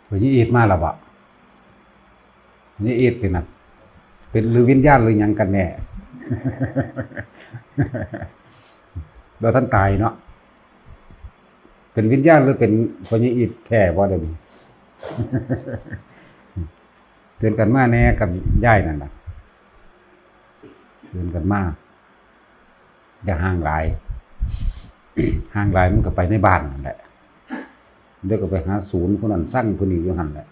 ພະຍາອິດມາແລ້ວບໍ? ພະຍາອິດຕິນັ້ນ ເປັນ ຫຼື ວິນຍານ ຫຼື ຫຍັງກັນແນ່? ບໍ່ທັນຕາຍເນາະ. ເປັນວິນຍານ ຫຼື ເປັນພະຍາອິດແທ້ບໍ່ດຽວນີ້? ເປັນກັນມາແນ່ກັບຍາຍນັ້ນນະ ເປັນກັນມາ. ຢ່າຫ່າງຫຼາຍ ຫ່າງຫຼາຍມັນກໍໄປໃນບ້ານນັ້ນແຫຼະ ດຽວກໍໄປຫາສູນຜູ້ນັ້ນຊັງຜູ້ນີ້ຢູ່ຫັ້ນແຫຼະ.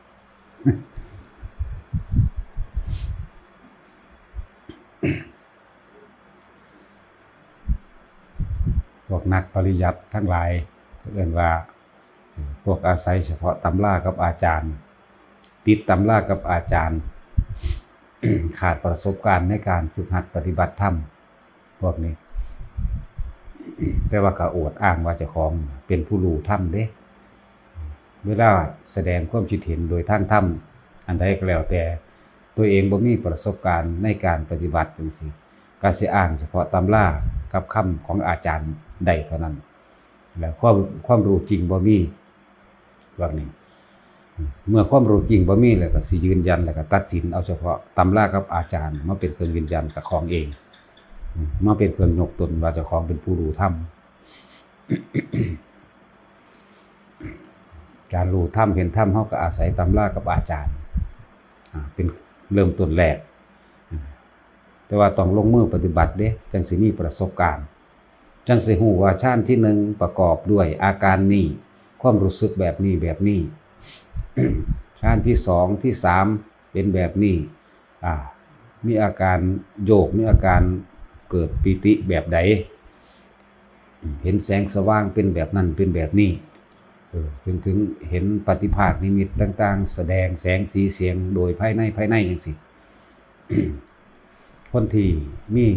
ພວກນັກປະລິຍັດທັງຫຼາຍ ເອີ້ນວ່າ ພວກອາໄສສະເພາະຕຳລາກັບອາຈານ ຕິດຕຳລາກັບອາຈານ ຂາດປະສົບການໃນການຝຶກຫັດປະຕິບັດທຳ ພວກນີ້ ແຕ່ວ່າກໍອວດອ້າງວ່າເຈົ້າຂອງເປັນຜູ້ຮູ້ທຳເດ້. ເວລາສະແດງຄວາມຄິດເຫັນໂດຍທາງທຳອັນໃດກໍແລ້ວແຕ່ ຕົວເອງບໍ່ມີປະສົບການໃນການປະຕິບັດຈັ່ງຊີ້ ກໍຊິອ້າງສະເພາະຕຳລາກັບຄຳຂອງອາຈານໄດ້ເທົ່ານັ້ນ ແລະ ຄວາມ ຄວາມຮູ້ຈິງບໍ່ມີ ພວກນີ້ ເມື່ອຄວາມຮູ້ຈິງບໍ່ມີແລ້ວ ກໍຊິຢືນຢັນ ແລ້ວກໍຕັດສິນເອົາສະເພາະຕຳລາກັບອາຈານມາເປັນເຄື່ອງຢືນຢັນເຈົ້າຂອງເອງ ມາເປັນເຄື່ອງຍົກຕົນວ່າເຈົ້າຂອງເປັນຜູ້ຮູ້ທຳ. ການຮູ້ທຳເຫັນທຳ ເຮົາກໍອາໄສຕຳລາກັບອາຈານ ອາ ເປັນເລີ່ມຕົ້ນແລກ ອາ ແຕ່ວ່າຕ້ອງລົງມືປະຕິບັດເດ້ ຈັ່ງຊິມີປະສົບການ ຈັ່ງຊິຮູ້ວ່າຊານທີໜຶ່ງປະກອບດ້ວຍອາການນີ້ ຄວາມຮູ້ສຶກແບບນີ້ ແບບນີ້ ຊານທີສອງ ທີສາມ ເປັນແບບນີ້ ອາ ມີອາການໂຍກ ມີອາການເກີດປີຕິແບບໃດ ເຫັນແສງສະຫວ່າງເປັນແບບນັ້ນ ເປັນແບບນີ້ ເອີ ເຖິງ ເຖິງເຫັນປາຕິພາກນິມິດຕ່າງໆ ສະແດງແສງສີສຽງໂດຍພາຍໃນ ພາຍໃນຈັ່ງຊີ້. ຄົນທີ່ມີ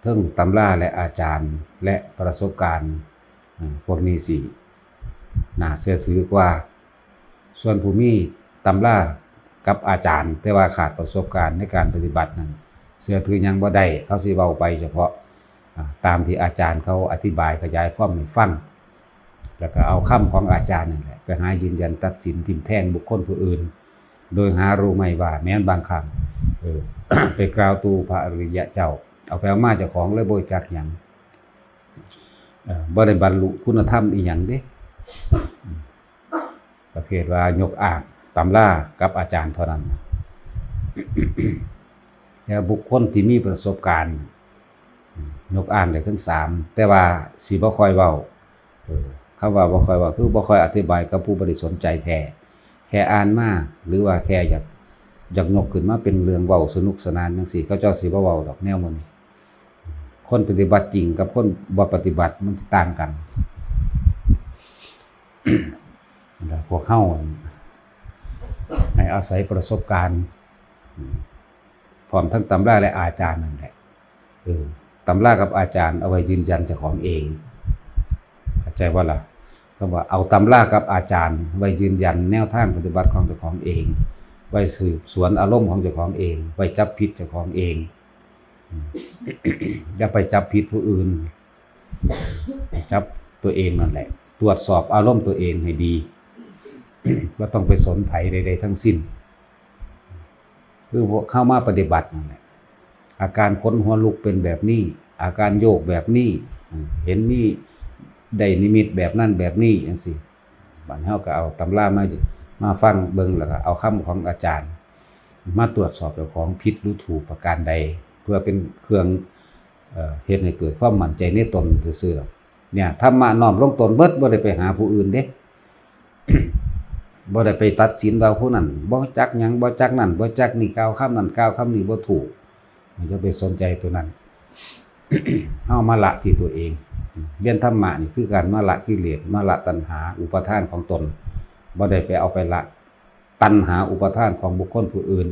ເຖິງຕຳລາ ແລະ ອາຈານ ແລະ ປະສົບການ ອາ ພວກນີ້ຊິໜ້າເຊື່ອຖືກວ່າ ສ່ວນຜູ້ມີຕຳລາກັບອາຈານ ແຕ່ວ່າຂາດປະສົບການໃນການປະຕິບັດນັ້ນ ເຊື່ອຖືຫຍັງບໍ່ໄດ້ ເຂົາຊິເວົ້າໄປສະເພາະ ອາ ຕາມທີ່ອາຈານເຂົາອະທິບາຍຂະຫຍາຍຄວາມໃຫ້ຟັງ ແລ້ວກໍເອົາຄຳຂອງອາຈານນັ້ນແຫຼະ ໄປຫາຢືນຢັນຕັດສິນຖິ້ມແທນບຸກຄົນຜູ້ອື່ນ ໂດຍຫາຮູ້ໄມ່ວ່າແມ່ນບາງຄັ້ງ ເອີ ໄປກ່າວຕູພະອະລິຍະເຈົ້າ ເອົາໄປເອົາມາເຈົ້າຂອງເລີຍບໍ່ຮູ້ຈັກຫຍັງ ເອີ ບໍ່ໄດ້ບັນລຸຄຸນນະທຳອີ່ຫຍັງເດ້ ປະເພດວ່າຍົກອ້າງຕຳລາກັບອາຈານເທົ່ານັ້ນ ແຕ່ບຸກຄົນທີ່ມີປະສົບການ ຍົກອ້າງໄດ້ທັງສາມ ແຕ່ວ່າຊິບໍ່ຄ່ອຍເວົ້າ ເອີ ຄຳວ່າບໍ່ຄ່ອຍເວົ້າ ຄືບໍ່ຄ່ອຍອະທິບາຍກັບຜູ້ບໍ່ໄດ້ສົນໃຈແທ້ ແຄ່ອ່ານມາ ຫຼືວ່າແຄ່ຢາກ ຢາກຍົກຂຶ້ນມາເປັນເລື່ອງເວົ້າສະໜຸກສະໜານຈັ່ງຊີ້ ເຂົາເຈົ້າຊິບໍ່ເວົ້າດອກແນວໝູ່ນີ້. ຄົນປະຕິບັດຈິງກັບຄົນບໍ່ປະຕິບັດມັນຊິຕ່າງກັນ. ແລ້ວພວກເຮົາໃຫ້ອາໄສປະສົບການ ພ້ອມທັງຕຳລາ ແລະ ອາຈານນັ້ນແຫຼະ. ເອີ ຕຳລາກັບອາຈານເອົາໄວ້ຢືນຢັນເຈົ້າຂອງເອງ ເຂົ້າໃຈບໍ່ລະ? ຄຳວ່າເອົາຕຳລາກັບອາຈານໄວ້ຢືນຢັນແນວທາງປະຕິບັດຂອງເຈົ້າຂອງເອງ ໄວ້ສືບສວນອາລົມຂອງເຈົ້າຂອງເອງ ໄວ້ຈັບຜິດເຈົ້າຂອງເອງ ຢ່າໄປຈັບຜິດຜູ້ອື່ນ ຈັບຕົວເອງນັ້ນແຫຼະ ກວດສອບອາລົມຕົວເອງໃຫ້ດີ ບໍ່ຕ້ອງໄປສົນໃຜໃດໆທັງສິ້ນ. ຄືພວກເຮົາມາປະຕິບັດນັ້ນແຫຼະ ອາການຂົນຫົວລຸກເປັນແບບນີ້ ອາການໂຍກແບບນີ້ ເຫັນມີໄດ້ນິມິດແບບນັ້ນແບບນີ້ຈັ່ງຊີ້ ບາດເຮົາກໍເອົາຕຳລາມາ ມາຟັງເບິ່ງ ແລ້ວກໍເອົາຄຳຂອງອາຈານມາກວດສອບເຈົ້າຂອງຜິດຫຼືຖືກປະການໃດ ເພື່ອເປັນເຄື່ອງ ເອີ ເຮັດໃຫ້ເກີດຄວາມໝັ້ນໃຈໃນຕົນຊື່ໆ. ເນຍ ທຳມະນ້ອມລົງຕົນເບິດ ບໍ່ໄດ້ໄປຫາຜູ້ອື່ນເດ້ ບໍ່ໄດ້ໄປຕັດສິນວ່າຜູ້ນັ້ນບໍ່ຈັກຫຍັງ ບໍ່ຈັກນັ້ນ ບໍ່ຈັກນີ້ ກ່າວຄຳນັ້ນ ກ່າວຄຳນີ້ບໍ່ຖືກ ຢ່າໄປສົນໃຈຕົວນັ້ນ. ເຮົາມາລະທີ່ຕົວເອງ ຮຽນທຳມະນີ້ຄືການມາລະກິເລດ ມາລະຕັນຫາອຸປາທານຂອງຕົນ ບໍ່ໄດ້ໄປເອົາໄປລະຕັນຫາອຸປາທານຂອງບຸກຄົນຜູ້ອື່ນ.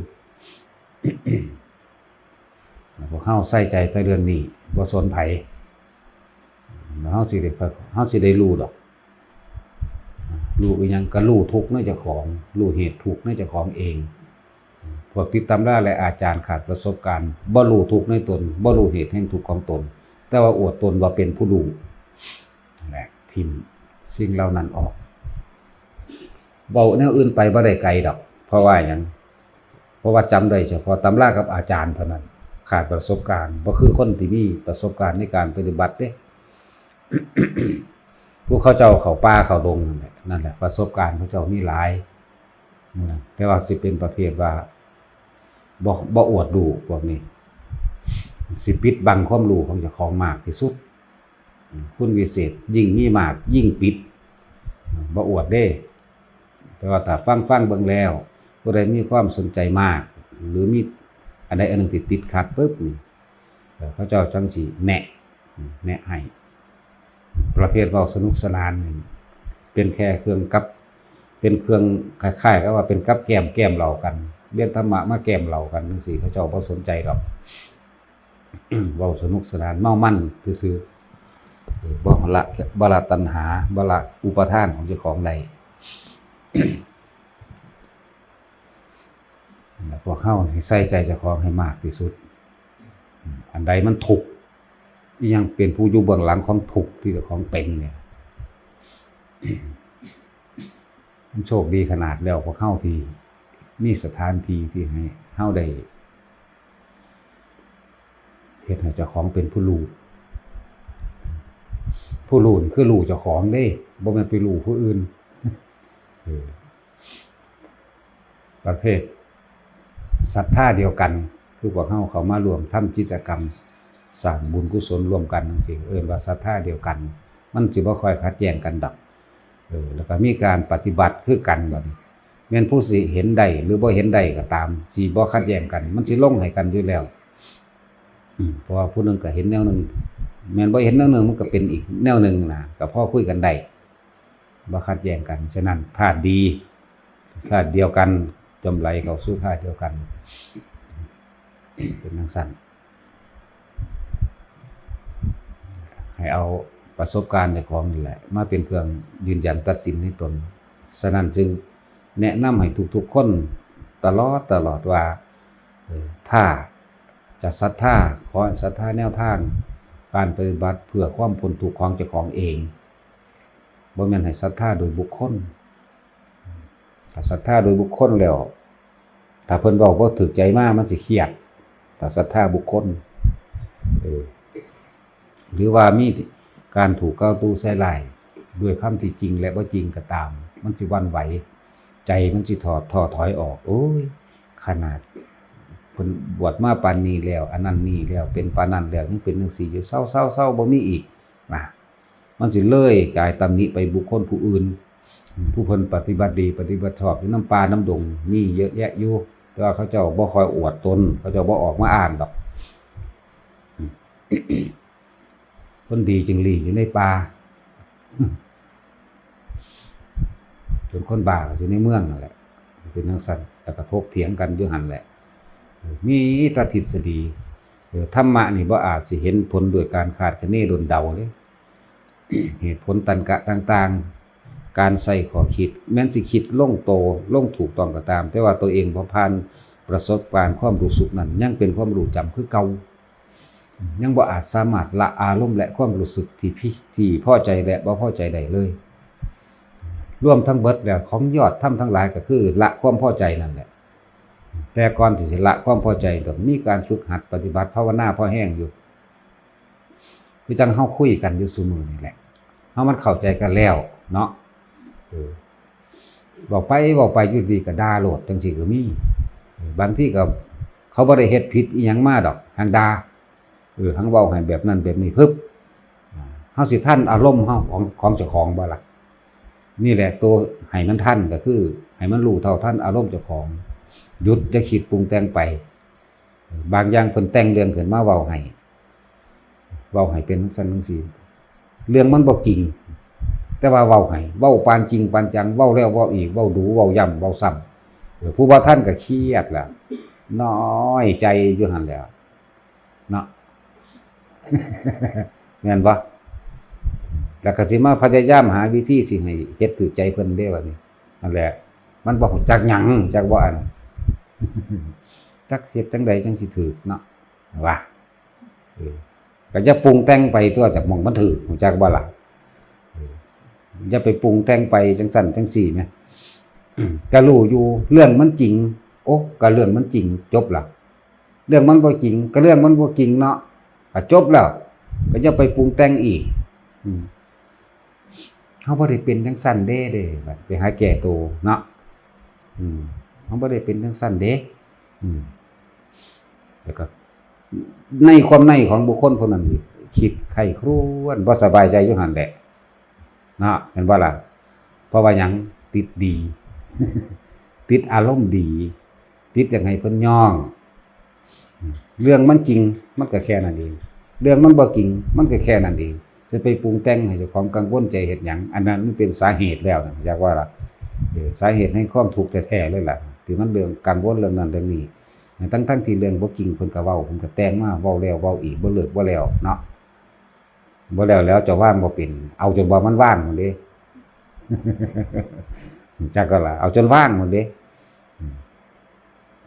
ພວກເຮົາໃສ່ໃຈແຕ່ເລື່ອງນີ້ ບໍ່ສົນໃຜ ເຮົາຊິໄດ້ ເຮົາຊິໄດ້ຮູ້ດອກ. ຮູ້ອີ່ຫຍັງ? ກໍຮູ້ທຸກໃນເຈົ້າຂອງ ຮູ້ເຫດທຸກໃນເຈົ້າຂອງເອງ. ພວກຕິດຕຳລາ ແລະ ອາຈານຂາດປະສົບການ ບໍ່ຮູ້ທຸກໃນຕົນ ບໍ່ຮູ້ເຫດແຫ່ງທຸກຂອງຕົນ ແຕ່ວ່າອວດຕົນວ່າເປັນຜູ້ຮູ້ ແລະ ຖິ້ມສິ່ງເຫຼົ່ານັ້ນອອກ. ເວົ້າແນວອື່ນໄປບໍ່ໄດ້ໄກດອກ. ເພາະວ່າຫຍັງ? ເພາະວ່າຈຳໄດ້ສະເພາະຕຳລາກັບອາຈານເທົ່ານັ້ນ, ຂາດປະສົບການ. ບໍ່ຄືຄົນທີ່ມີປະສົບການໃນການປະຕິບັດເດ້. ພວກເຂົາເຈົ້າເຂົ້າປ່າເຂົ້າດົງນັ້ນແຫຼະ, ນັ້ນແຫຼະ ປະສົບການເຂົາເຈົ້າມີຫຼາຍ. ແຕ່ວ່າຊິເປັນປະເພດວ່າ ບໍ່ ບໍ່ອວດຮູ້ພວກນີ້, ຊິປິດບັງຄວາມຮູ້ຂອງເຈົ້າຂອງມາກທີ່ສຸດ. ຄຸນວິເສດຍິ່ງມີມາກ ຍິ່ງປິດ, ບໍ່ອວດເດ້. ແຕ່ວ່າຖ້າຟັງ ຟັງເບິ່ງແລ້ວ ຜູ້ໃດມີຄວາມສົນໃຈມາກ ຫຼື ມີອັນໃດອັນໜຶ່ງທີ່ຕິດຂັດປຶບນີ້ ເຂົາເຈົ້າຈັ່ງຊິແນະ ແນະໃຫ້. ປະເພດເວົ້າສະໜຸກສະໜານນີ້ ເປັນແຄ່ເຄື່ອງກັບ ເປັນເຄື່ອງຄ້າຍໆກັບວ່າເປັນກັບແກ້ມ ແກ້ມເຫຼົ້າກັນ, ລຽນທຳມະມາແກ້ມເຫຼົ້າກັນຈັ່ງຊີ້ ເຂົາເຈົ້າບໍ່ສົນໃຈດອກ. ເວົ້າສະໜຸກສະໜານເມົາມັນຊື່ໆ, ບໍ່ລະ ບໍ່ລະຕັນຫາ ບໍ່ລະອຸປາທານຂອງເຈົ້າຂອງໄດ້. ແລະ ພວກເຮົາໃຫ້ໃສ່ໃຈເຈົ້າຂອງໃຫ້ມາກທີ່ສຸດ. ອັນໃດມັນທຸກ, ອີຫຍັງເປັນຜູ້ຢູ່ເບື້ອງຫຼັງຂອງທຸກທີ່ເຈົ້າຂອງເປັນນີ້? ມັນໂຊກດີຂະໜາດແລ້ວ ພວກເຮົາທີ່ມີສະຖານທີ່ທີ່ໃຫ້ເຮົາໄດ້ເຮັດໃຫ້ເຈົ້າຂອງເປັນຜູ້ຮູ້. ຜູ້ຮູ້ນີ້ຄືຮູ້ເຈົ້າຂອງເດ້, ບໍ່ແມ່ນໄປຮູ້ຜູ້ອື່ນ. ເອີ ປະເພດສັດທາດຽວກັນ ຄືພວກເຮົາເຂົ້າມາຮ່ວມທຳກິດຈະກຳສ້າງບຸນກຸສົນຮ່ວມກັນຈັ່ງຊີ້ ເອີ້ນວ່າສັດທາດຽວກັນ, ມັນຊິບໍ່ຄ່ອຍຂັດແຍ້ງກັນດອກ. ເອີ ແລ້ວກໍມີການປະຕິບັດຄືກັນ. ບັດນີ້ແມ່ນຜູ້ຊິເຫັນໄດ້ ຫຼື ບໍ່ເຫັນໄດ້ກໍຕາມ ຊິບໍ່ຂັດແຍ້ງກັນ, ມັນຊິລົງໃຫ້ກັນຢູ່ແລ້ວ. ອືມ ເພາະວ່າຜູ້ໜຶ່ງກໍເຫັນແນວໜຶ່ງ, ແມ່ນບໍ່ເຫັນແນວໜຶ່ງ ມັນກໍເປັນອີກແນວໜຶ່ງນະ, ກໍພໍຄຸຍກັນໄດ້. ບໍ່ຂັດແຍ້ງກັນ. ສະນັ້ນ ທາດດີ ທາດດຽວກັນ ຈົ່ມໄຫຼເຂົ້າສູ່ທາດດຽວກັນ ເປັນຈັ່ງຊັ້ນ. ໃຫ້ເອົາປະສົບການເຈົ້າຂອງນີ້ແຫຼະ ມາເປັນເຄື່ອງຢືນຢັນຕັດສິນໃຫ້ຕົນ. ສະນັ້ນຈຶ່ງແນະນຳໃຫ້ທຸກໆຄົນຕະຫຼອດ ຕະຫຼອດວ່າ ເອີ ຖ້າຈະສັດທາ ຂໍໃຫ້ສັດທາແນວທາງການປະຕິບັດເພື່ອຄວາມພົ້ນທຸກຂອງເຈົ້າຂອງເອງ. ບໍ່ແມ່ນໃຫ້ສັດທາໂດຍບຸກຄົນ. ຖ້າສັດທາໂດຍບຸກຄົນແລ້ວ ຖ້າເພິ່ນເວົ້າບໍ່ຖືກໃຈມາ ມັນຊິຄຽດ. ຖ້າສັດທາບຸກຄົນ ເອີ ຫຼືວ່າມີການຖືກກ່າວຕູໃສ່ຮ້າຍດ້ວຍຄຳທີ່ຈິງ ແລະ ບໍ່ຈິງກໍຕາມ, ມັນຊິຫວັ່ນໄຫວ, ໃຈມັນຊິຖອດ ທໍ້ຖອຍອອກ. ໂອ້ຍ ຂະໜາດເພິ່ນບວດມາປານນີ້ແລ້ວ, ອັນນັ້ນນີ້ແລ້ວ, ເປັນປານນັ້ນແລ້ວ, ຍັງເປັນຈັ່ງຊີ້ຢູ່, ເຊົາໆໆ ບໍ່ມີອີກນະ. ມັນຊິເລີຍກາຍຕຳໜິໄປບຸກຄົນຜູ້ອື່ນ ຜູ້ເພິ່ນປະຕິບັດດີ ປະຕິບັດຊອບຢູ່ນຳປ່ານຳດົງ ມີເຍອະແຍະຢູ່, ແຕ່ວ່າເຂົາເຈົ້າບໍ່ຄ່ອຍອວດຕົນ, ເຂົາເຈົ້າບໍ່ອອກມາອ່ານດອກ. ຄົນດີຈຶ່ງຫຼີ້ຢູ່ໃນປ່າ, ສ່ວນຄົນບ້າກໍຢູ່ໃນເມືອງນັ້ນແຫຼະ. ເປັນຈັ່ງຊັ້ນ, ແລ້ວກໍຖົກຖຽງກັນຢູ່ຫັ້ນແຫຼະ. ມີແຕ່ທິດສະດີ. ທຳມະນີ້ບໍ່ອາດຊິເຫັນຜົນດ້ວຍການຄາດຄະເນດົນເດົາເດ້. ເຫດຜົນຕັນກະຕ່າງໆ, ການໃສ່ຂໍ້ຄິດ, ແມ່ນຊິຄິດລົງໂຕ, ລົງຖືກຕ້ອງກໍຕາມ, ແຕ່ວ່າຕົວເອງບໍ່ຜ່ານປະສົບການຄວາມຮູ້ສຶກນັ້ນ, ຍັງເປັນຄວາມຮູ້ຈຳຄືເກົ່າ. ຍັງບໍ່ອາດສາມາດລະອາລົມ ແລະ ຄວາມຮູ້ສຶກທີ່ພິ ທີ່ພໍໃຈ ແລະ ບໍ່ພໍໃຈໄດ້ເລີຍ. ລວມທັງເບິດແລ້ວ ຂອງຍອດທຳທັງຫຼາຍກໍຄືລະຄວາມພໍໃຈນັ້ນແຫຼະ. ແຕ່ກ່ອນທີ່ຊິລະຄວາມພໍໃຈ ຕ້ອງມີການຝຶກຫັດປະຕິບັດພາວະນາພໍແຮງຢູ່. ຄືຈັ່ງເຮົາຄຸຍກັນຢູ່ຊຸມື້ນີ້ແຫຼະ, ເຮົາມັນເຂົ້າໃຈກັນແລ້ວເນາະ. ເອີ ເວົ້າໄປເວົ້າໄປ ຢູ່ດີກໍດ່າໂລດ ຈັ່ງຊີ້ກໍມີ. ເອີ ບາງທີກໍເຂົາບໍ່ໄດ້ເຮັດຜິດອີ່ຫຍັງມາດອກ, ຫັງດ່າ. ເອີ ຫັງເວົ້າໃຫ້ແບບນັ້ນແບບນີ້ປຶບ, ເຮົາຊິທັນອາລົມເຮົາ ຂອງ ຂອງເຈົ້າຂອງບໍ່ລະ? ນີ້ແຫຼະ ໂຕໃຫ້ມັນທັນກໍຄືໃຫ້ມັນຮູ້ເທົ່າທັນອາລົມເຈົ້າຂອງ, ຢຸດ ຢ່າຄິດປຸງແຕ່ງໄປ. ບາງຢ່າງເພິ່ນແຕ່ງເລື່ອງຂຶ້ນມາເວົ້າໃຫ້, ເວົ້າໃຫ້ເປັນຈັ່ງຊັ້ນຈັ່ງຊີ້, ເລື່ອງມັນບໍ່ຈິງ, ແຕ່ວ່າເວົ້າໃຫ້, ເວົ້າປານຈິງປານຈັງ, ເວົ້າແລ້ວເວົ້າອີກ, ເວົ້າດູເວົ້າຢ້ຳເວົ້າຊ້ຳ. ເອີ ຜູ້ບໍ່ທັນກໍຄຽດແລ້ວ, ນ້ອຍໃຈຢູ່ຫັ້ນແຫຼະເນາະ, ແມ່ນບໍ່? ແລ້ວກໍຊິມາພະຍາຍາມຫາວິທີຊິໃຫ້ເຮັດຖືກໃຈເພິ່ນເດ້ ບັດນີ້. ນັ້ນແຫຼະ, ມັນບໍ່ຮູ້ຈັກຫຍັງ, ຈັກບໍ່ອັນ, ຈັກເຮັດຈັ່ງໃດຈັ່ງຊິຖືກເນາະ ວ່າ. ເອີ ກໍຢ່າປຸງແຕ່ງໄປຕົວະ, ຈັກໝ່ອງມັນຖືກ, ຮູ້ຈັກບໍ່ລະ? ເອີ ຢ່າໄປປຸງແຕ່ງໄປຈັ່ງຊັ້ນຈັ່ງຊີ້ແມ. ກໍຮູ້ຢູ່ ເລື່ອງມັນຈິງ ໂອ້ ກໍເລື່ອງມັນຈິງ ຈົບລະ. ເລື່ອງມັນບໍ່ຈິງ ກໍເລື່ອງມັນບໍ່ຈິງເນາະ ກໍຈົບແລ້ວ ກໍຢ່າໄປປຸງແຕ່ງອີກ. ອືມ ເຮົາບໍ່ໄດ້ເປັນຈັ່ງຊັ້ນເດ້ ເດ້ ບັດໄປຫາແກ້ໂຕເນາະ. ອືມ ເຮົາບໍ່ໄດ້ເປັນຈັ່ງຊັ້ນເດ້. ອືມ ແລ້ວກໍໃນຄວາມໃນຂອງບຸກຄົນຜູ້ນັ້ນ ຄິດໃຄ່ຄຣວນ ບໍ່ສະບາຍໃຈຢູ່ຫັ້ນແຫຼະເນາະ ແມ່ນບໍ່ລະ? ເພາະວ່າຫຍັງ? ຕິດດີ ຕິດອາລົມດີ ຕິດຢາກໃຫ້ເພິ່ນຍ້ອງ. ເລື່ອງມັນຈິງ ມັນກໍແຄ່ນັ້ນເອງ ເລື່ອງມັນບໍ່ຈິງ ມັນກໍແຄ່ນັ້ນເອງ. ຈະໄປປຸງແຕ່ງໃຫ້ເຈົ້າຂອງກັງວົນໃຈເຮັດຫຍັງ? ອັນນັ້ນມັນເປັນສາເຫດແລ້ວນະ ຢາກວ່າລະ ເອີ ສາເຫດແຫ່ງຄວາມທຸກແທ້ໆເລີຍລະ ທີ່ມັນເລື່ອງກັງວົນເລື່ອງນັ້ນເລື່ອງນີ້ ທັງໆທີ່ເລື່ອງບໍ່ຈິງເພິ່ນກໍເວົ້າ ເພິ່ນກໍແຕ່ງມາ ເວົ້າແລ້ວເວົ້າອີກ ບໍ່ເລີກບໍ່ແລ້ວເນາະ. ບໍ່ແລ້ວ ແລ້ວເຈົ້າວາງບໍ່ເປັນ ເອົາຈົນວ່າມັນວາງພຸ້ນເດ້. ຮູ້ຈັກກໍລະ ເອົາຈົນວາງພຸ້ນເດ້. ອືມ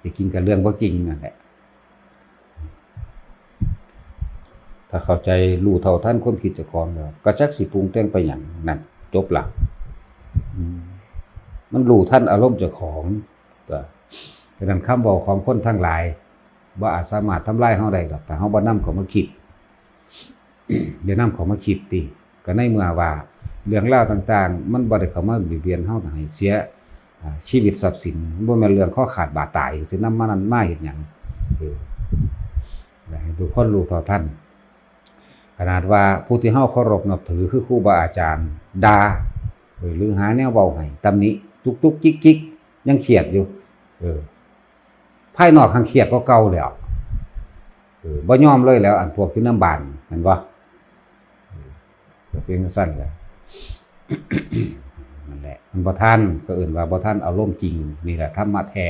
ທີ່ຈິງກໍເລື່ອງບໍ່ຈິງນັ້ນແຫຼະ. ຖ້າເຂົ້າໃຈ ຮູ້ເທົ່າທັນຄວາມຄິດເຈົ້າຂອງແລ້ວ ກໍຈັກຊິປຸງແຕ່ງໄປຫຍັງ ນັ້ນ ຈົບລະ. ອືມ ມັນຮູ້ທັນອາລົມເຈົ້າຂອງ ກໍ ສະນັ້ນຄຳເວົ້າຂອງຄົນທັງຫຼາຍ ບໍ່ອາດສາມາດທຳລາຍເຮົາໄດ້ດອກ ຖ້າເຮົາບໍ່ນຳເຂົ້າມາຄິດ. ຢ່ານຳເຂົ້າມາຄິດຕິ ກໍໃນເມື່ອວ່າເລື່ອງລາວຕ່າງໆ ມັນບໍ່ໄດ້ເຂົ້າມາບຽດບຽນເຮົາ ກໍໃຫ້ເສຍ ອາ ຊີວິດຊັບສິນ ມັນບໍ່ແມ່ນເລື່ອງຄໍຂາດບາດຕາຍ ຊິນຳມານັ້ນມາເຮັດຫຍັງ? ເອີ ໃຫ້ທຸກຄົນຮູ້ເທົ່າທັນ. ຂະໜາດວ່າຜູ້ທີ່ເຮົາເຄົາລົບນັບຖື ຄືຄູບາອາຈານ ດ່າ ເອີ ຫຼືຫາແນວເວົ້າໃຫ້ ຕຳໜິ ຕຸກໆຈິກໆ ຍັງຄຽດຢູ່ ເອີ ພາຍນອກຫັ້ນຄຽດກວ່າເກົ່າແລ້ວ ເອີ ບໍ່ຍອມເລີຍແລ້ວ ອັນພວກຢູ່ນຳບ້ານ ແມ່ນບໍ່? ເອີ ກໍເປັນຈັ່ງຊັ້ນແຫຼະ ນັ້ນແຫຼະ ມັນບໍ່ທັນ ເຂົາເອີ້ນວ່າບໍ່ທັນອາລົມຈິງ ນີ້ແຫຼະທຳມະແທ້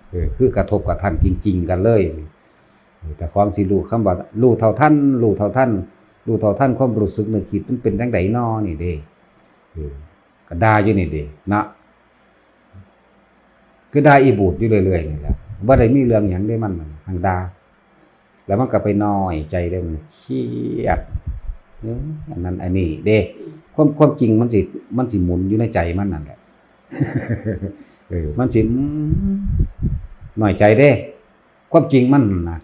ເອີ ຄືກະທົບກະທັນຈິງໆກັນເລີຍ. ເອີ ແຕ່ຂອງຊິຮູ້ຄຳວ່າ ຮູ້ເທົ່າທັນ ຮູ້ເທົ່າທັນ ຮູ້ເທົ່າທັນຄວາມຮູ້ສຶກນຶກຄິດ ມັນເປັນຈັ່ງໃດນໍນີ້ເດ້ ເອີ ກໍດ່າຢູ່ນີ້ເດ້ເນາະ ຄືດ່າອີບູດຢູ່ເລື້ອຍໆນີ້ແຫຼະ ບໍ່ໄດ້ມີເລື່ອງຫຍັງເດ້ ມັນຫັ້ນຫັ້ງດ່າ ແລ້ວມັນກໍໄປນ້ອຍໃຈເດ້ ມັນຄຽດ ເອີ ອັນນັ້ນອັນນີ້ເດ້ ຄວາມ ຄວາມຈິງມັນຊິ ມັນຊິໝູນຢູ່ໃນໃຈມັນນັ້ນແຫຼະ ເອີ ມັນຊິ ອືມ ນ້ອຍໃຈເດ້ ຄວາມຈິງມັນນະ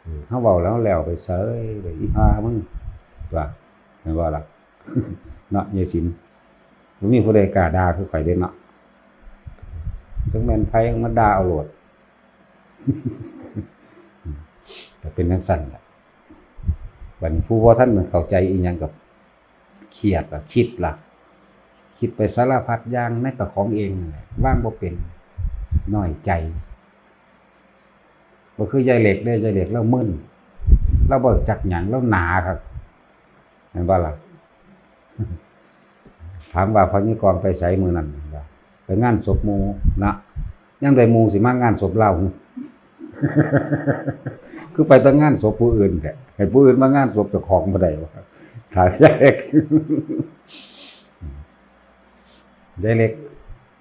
ເອີ ເຮົາເວົ້າແລ້ວແລ້ວໄປເສີຍໄປ ອີ່ຫ່າມຶງ ວ່າ ແມ່ນບໍ່ລະ ເນາະ ຍາຍສິນ ບໍ່ມີຜູ້ໃດກ້າດ່າຄືຂ້ອຍເດ້ເນາະ ຈັກແມ່ນໃຜມາດ່າເອົາໂລດ ກໍເປັນຈັ່ງຊັ້ນລະ ບັດນີ້ຜູ້ບໍ່ທັນເຂົ້າໃຈອີ່ຫຍັງກໍຄຽດລະ ຄິດລະ ຄິດໄປສາລະພັດຢ່າງໃນຕົວຂອງເອງນັ້ນແຫຼະ ວາງບໍ່ເປັນ ນ້ອຍໃຈ. ບໍ່ຄືຍາຍເລັກເດ້ ຍາຍເລັກລາວມຶນ ລາວບໍ່ຈັກຫຍັງ ລາວໜາຄັກ ແມ່ນບໍ່ລະ? ຖາມວ່າພໍ່ໃຫຍ່ກອງໄປໃສມື້ນັ້ນ ໄປງານສົບໝູ່ນະ ຍາມໃດໝູ່ຊິມາງານສົບລາວ? ຄືໄປແຕ່ງານສົບຜູ້ອື່ນແທ້ ໃຫ້ຜູ້ອື່ນມາງານສົບເຈົ້າຂອງບໍ່ໄດ້ວະ? ຖາມຍາຍເລັກ ຍາຍເລັກ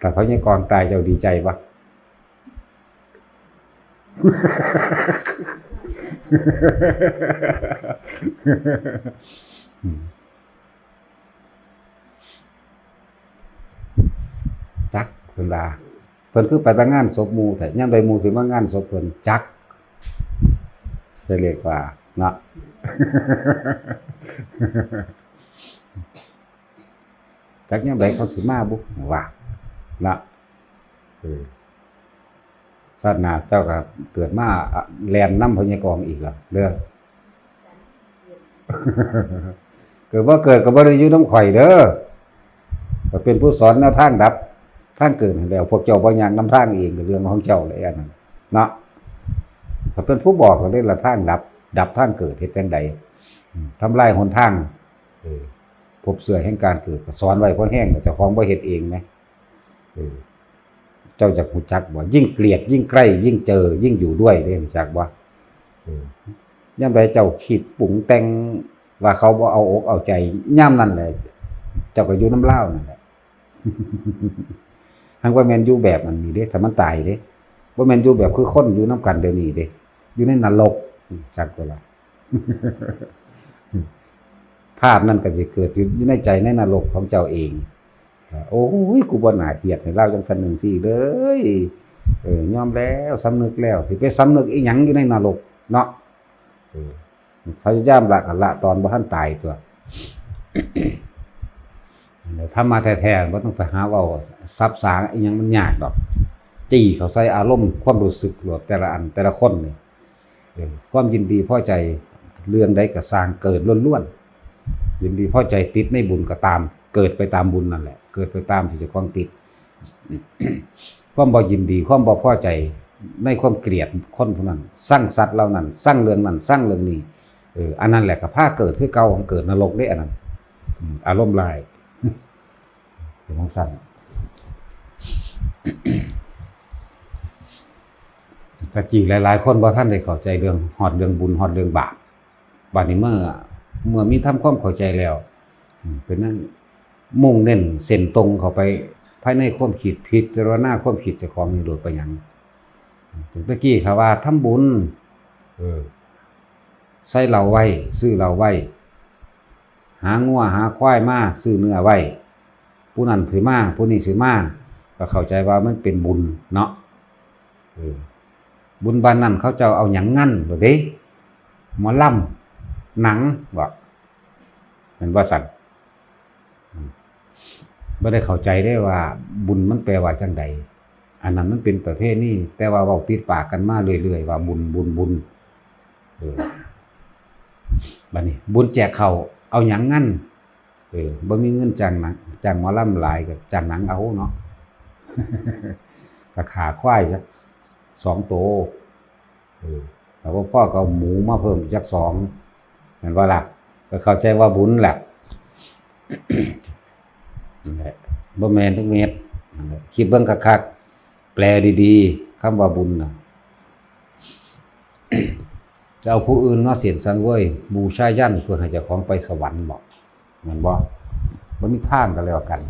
ຖ້າພໍ່ໃຫຍ່ກອງຕາຍເຈົ້າດີໃຈບໍ່? ຈັກ ເພິ່ນວ່າ ເພິ່ນຄືໄປແຕ່ງານສົບໝູ່ແທ້ ຍາມໃດໝູ່ຊິມາງານສົບເພິ່ນ ຈັກ ເພິ່ນເລີຍວ່າເນາະ. ຈັກຍາມໃດເຂົາຊິມາບຸ ວ່ານະ ເອີ ຊາດໜ້າເຈົ້າກໍເກີດມາ ອະ ແລ່ນນຳພະຍາກອງອີກລະເດີ ເກີດບໍ່ເກີດກໍບໍ່ໄດ້ຢູ່ນຳຂ້ອຍເດີ ຂ້ອຍເປັນຜູ້ສອນແນວທາງດັບທາງເກີດໃຫ້ແລ້ວ ພວກເຈົ້າບໍ່ຍ່າງນຳທາງເອງກໍເລື່ອງຂອງເຈົ້າແຫຼະ ອັນນັ້ນເນາະ ຂ້ອຍເປັນຜູ້ບອກເລີຍລະ ທາງດັບ ດັບທາງເກີດເຮັດຈັ່ງໃດ ອືມ ທຳລາຍຫົນທາງ ເອີ ພົບເຊື້ອແຫ່ງການເກີດ ກໍສອນໄວ້ພໍແຮງແລ້ວ ເຈົ້າຂອງບໍ່ເຮັດເອງແໝ ເອີ ເຈົ້າຢາກຮູ້ຈັກບໍ່? ຍິ່ງเกลียด ยิ่งใกล้ ยิ่งเจอ ยิ่งอยู่ด้วย ເດ້ ຮູ້ຈັກບໍ່? ເອີ ຍາມໃດເຈົ້າຄິດປຸງແຕ່ງວ່າເຂົາບໍ່ເອົາອົກເອົາໃຈ ຍາມນັ້ນແຫຼະ ເຈົ້າກໍຢູ່ນຳລາວນັ້ນແຫຼະ ຫາກບໍ່ແມ່ນຢູ່ແບບອັນນີ້ເດ້ ຖ້າມັນຕາຍເດ້ ບໍ່ແມ່ນຢູ່ແບບຄືຄົນຢູ່ນຳກັນດຽວນີ້ເດ້ ຢູ່ໃນນະລົກ ຈັກບໍ່ລະ? ພາບນັ້ນກໍຊິເກີດຢູ່ ຢູ່ໃນໃຈໃນນະລົກຂອງເຈົ້າເອງ ໂອ້ຍ ກູບໍ່ໜ້າເຮັດໃຫ້ລາວຈັ່ງຊັ້ນຈັ່ງຊີ້ເລີຍ. ເອີ ຍອມແລ້ວ ສຳນຶກແລ້ວ ຊິໄປສຳນຶກອີ່ຫຍັງຢູ່ໃນນະລົກເນາະ. ເອີ ພະຍາຍາມລະກໍລະຕອນບໍ່ທັນຕາຍຕົວະ. ທຳມະແທ້ໆ ບໍ່ຕ້ອງໄປຫາເວົ້າສັບສາອີ່ຫຍັງ ມັນຍາກດອກ. ຈີ່ເຂົ້າໃສ່ອາລົມຄວາມຮູ້ສຶກໂລດ ແຕ່ລະອັນ ແຕ່ລະຄົນນີ້. ເອີ ຄວາມຍິນດີພໍໃຈເລື່ອງໃດກໍຊ່າງ ເກີດລ້ວນໆ. ຍິນດີພໍໃຈຕິດໃນບຸນກໍຕາມ ເກີດໄປຕາມບຸນນັ້ນແຫຼະ ເກີດໄປຕາມທີ່ເຈົ້າຂອງຕິດ. ຄວາມບໍ່ຍິນດີ ຄວາມບໍ່ພໍໃຈ ໃນຄວາມກຽດຄົນຜູ້ນັ້ນ ຊັງສັດເຫຼົ່ານັ້ນ ຊັງເລື່ອງນັ້ນ ຊັງເລື່ອງນີ້ ເອີ ອັນນັ້ນແຫຼະກໍພາເກີດຄືເກົ່າ ເກີດນະລົກເດ້ອັນນັ້ນ. ອາລົມຫຼາຍ ເປັນຈັ່ງຊັ້ນ. ແຕ່ກີ້ຫຼາຍໆຄົນບໍ່ທັນໄດ້ເຂົ້າໃຈເລື່ອງ ຮອດເລື່ອງບຸນ ຮອດເລື່ອງບາບ. ບາດນີ້ເມື່ອ ເມື່ອມີທຳຄວາມເຂົ້າໃຈແລ້ວ ເປັນນັ້ນ ມຸ່ງເນັ້ນເສັ້ນຕົງເຂົ້າໄປພາຍໃນຄວາມຄິດ ພິຈາລະນາຄວາມຄິດເຈົ້າຂອງນີ້ໂລດ. ເປັນຫຍັງ? ແຕ່ກີ້ຂ້າວ່າທຳບຸນ ເອີ ໃສ່ເຫຼົ້າໄວ້ ຊື້ເຫຼົ້າໄວ້ ຫາງົວຫາຄວາຍມາ ຊື້ເນື້ອໄວ້ ຜູ້ນັ້ນຊິມາ ຜູ້ນີ້ຊິມາ ກໍເຂົ້າໃຈວ່າມັນເປັນບຸນເນາະ. ເອີ ບຸນບ້ານນັ້ນເຂົາເຈົ້າເອົາຫຍັງງັນໂລດເດ້ ໝໍລຳ ໜັງບໍ ແມ່ນບໍ່ຊັ້ນ? ບໍ່ໄດ້ເຂົ້າໃຈເດ້ວ່າບຸນມັນແປວ່າຈັ່ງໃດ. ອັນນັ້ນມັນເປັນປະເພນີ ແຕ່ວ່າເວົ້າຕິດປາກກັນມາເລື້ອຍໆວ່າບຸນ ບຸນ ບຸນ. ເອີ ບາດນີ້ບຸນແຈກເຂົ້າ ເອົາຫຍັງງັນ? ເອີ ບໍ່ມີເງິນຈ້າງໜັງ ຈ້າງໝໍລຳຫຼາຍ ກໍຈ້າງໜັງເອົາເນາະ ກໍຂ້າຄວາຍຈັກສອງໂຕ. ເອີ ຖ້າບໍ່ພໍກໍເອົາໝູມາເພີ່ມອີກຈັກສອງ ແມ່ນບໍ່ລະ? ກໍເຂົ້າໃຈວ່າບຸນແຫຼະ. ນັ້ນແຫຼະ ບໍ່ແມ່ນຈັກເມັດ. ນັ້ນແຫຼະ ຄິດເບິ່ງຄັກໆ ແປດີໆ ຄຳວ່າບຸນນະ ຈະເອົາຜູ້ອື່ນມາເສັ້ນສັງເຫວີຍ ບູຊາຢັນ ເພື່ອໃຫ້ເຈົ້າຂອງໄປສະຫວັນບໍ? ແມ່ນບໍ່? ບໍ່ມີທາງກໍແລ້ວກັນ.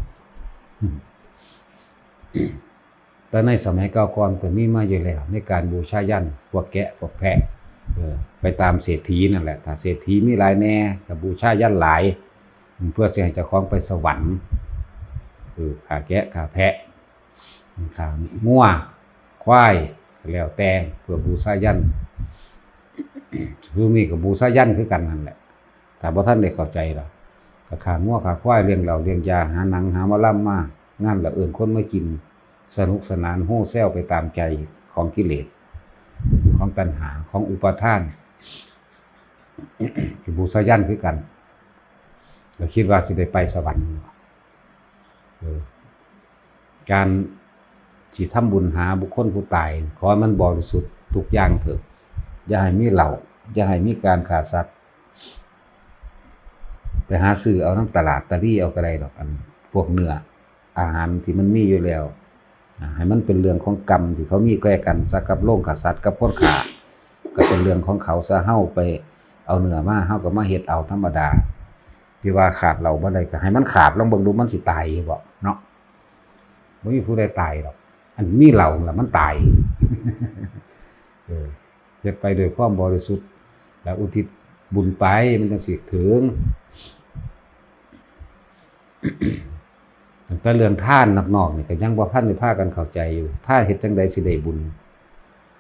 ແຕ່ໃນສະໄໝເກົ່າກ່ອນກໍມີມາຢູ່ແລ້ວ ໃນການບູຊາຍັນ ພວກແກະພວກແພະ ເອີ ໄປຕາມເສດຖີນັ້ນແຫຼະ. ຖ້າເສດຖີມີຫຼາຍແດ່ກໍບູຊາຍັນຫຼາຍ ເພື່ອຊິໃຫ້ເຈົ້າຂອງໄປສະຫວັນ. ເອີ ຂ້າແກະຂ້າແພະ ຂ້າງົວຄວາຍ ກໍແລ້ວແຕ່ ເພື່ອບູຊາຍັນ. ຄືນີ້ກໍບູຊາຍັນຄືກັນນັ້ນແຫຼະ. ຖ້າບໍ່ທັນໄດ້ເຂົ້າໃຈລະ ກໍຂ້າງົວຂ້າຄວາຍ ລ້ຽງເຫຼົ້າລ້ຽງຢາ ຫາໜັງຫາໝໍລຳມາ ງານລະເອີ້ນຄົນມາກິນ ສະໜຸກສະໜານໂຮແຊວໄປຕາມໃຈຂອງກິເລດ ຂອງຕັນຫາ ຂອງອຸປາທານ ກໍບູຊາຍັນຄືກັນ ແລ້ວຄິດວ່າຊິໄດ້ໄປສະຫວັນ. ເອີ ການຊິທຳບຸນຫາບຸກຄົນຜູ້ຕາຍ ຂໍໃຫ້ມັນບໍລິສຸດທຸກຢ່າງເຖີດ. ຢ່າໃຫ້ມີເຫຼົ້າ ຢ່າໃຫ້ມີການຂ້າສັດ ໄປຫາຊື້ເອົານຳຕະຫຼາດຕະລີເອົາກໍໄດ້ດອກ ອັນພວກເນື້ອອາຫານທີ່ມັນມີຢູ່ແລ້ວ. ອາ ໃຫ້ມັນເປັນເລື່ອງຂອງກຳທີ່ເຂົາມີແກ່ກັນຊະ ກັບໂລງຂ້າສັດກັບຄົນຂ້າ ກໍເປັນເລື່ອງຂອງເຂົາຊະ. ເຮົາໄປເອົາເນື້ອມາ ເຮົາກໍມາເຮັດເອົາທຳມະດາ. ທີ່ວ່າຂາດເຫຼົ້າບໍ່ໄດ້ ກໍໃຫ້ມັນຂາດ ລອງເບິ່ງດູ ມັນຊິຕາຍຢູ່ບໍ່ເນາະ? ບໍ່ມີຜູ້ໃດຕາຍດອກ ອັນມີເຫຼົ້າລະມັນຕາຍ. ເອີ ເຮັດໄປດ້ວຍຄວາມບໍລິສຸດ ແລະ ອຸທິດບຸນໄປ ມັນຈັ່ງຊິເຖິງ. ຕັ້ງແຕ່ເລື່ອງທານນອກໆນີ້ ກໍຍັງບໍ່ທັນໄດ້ພາກັນເຂົ້າໃຈຢູ່ ທານເຮັດຈັ່ງໃດຊິໄດ້ບຸນ?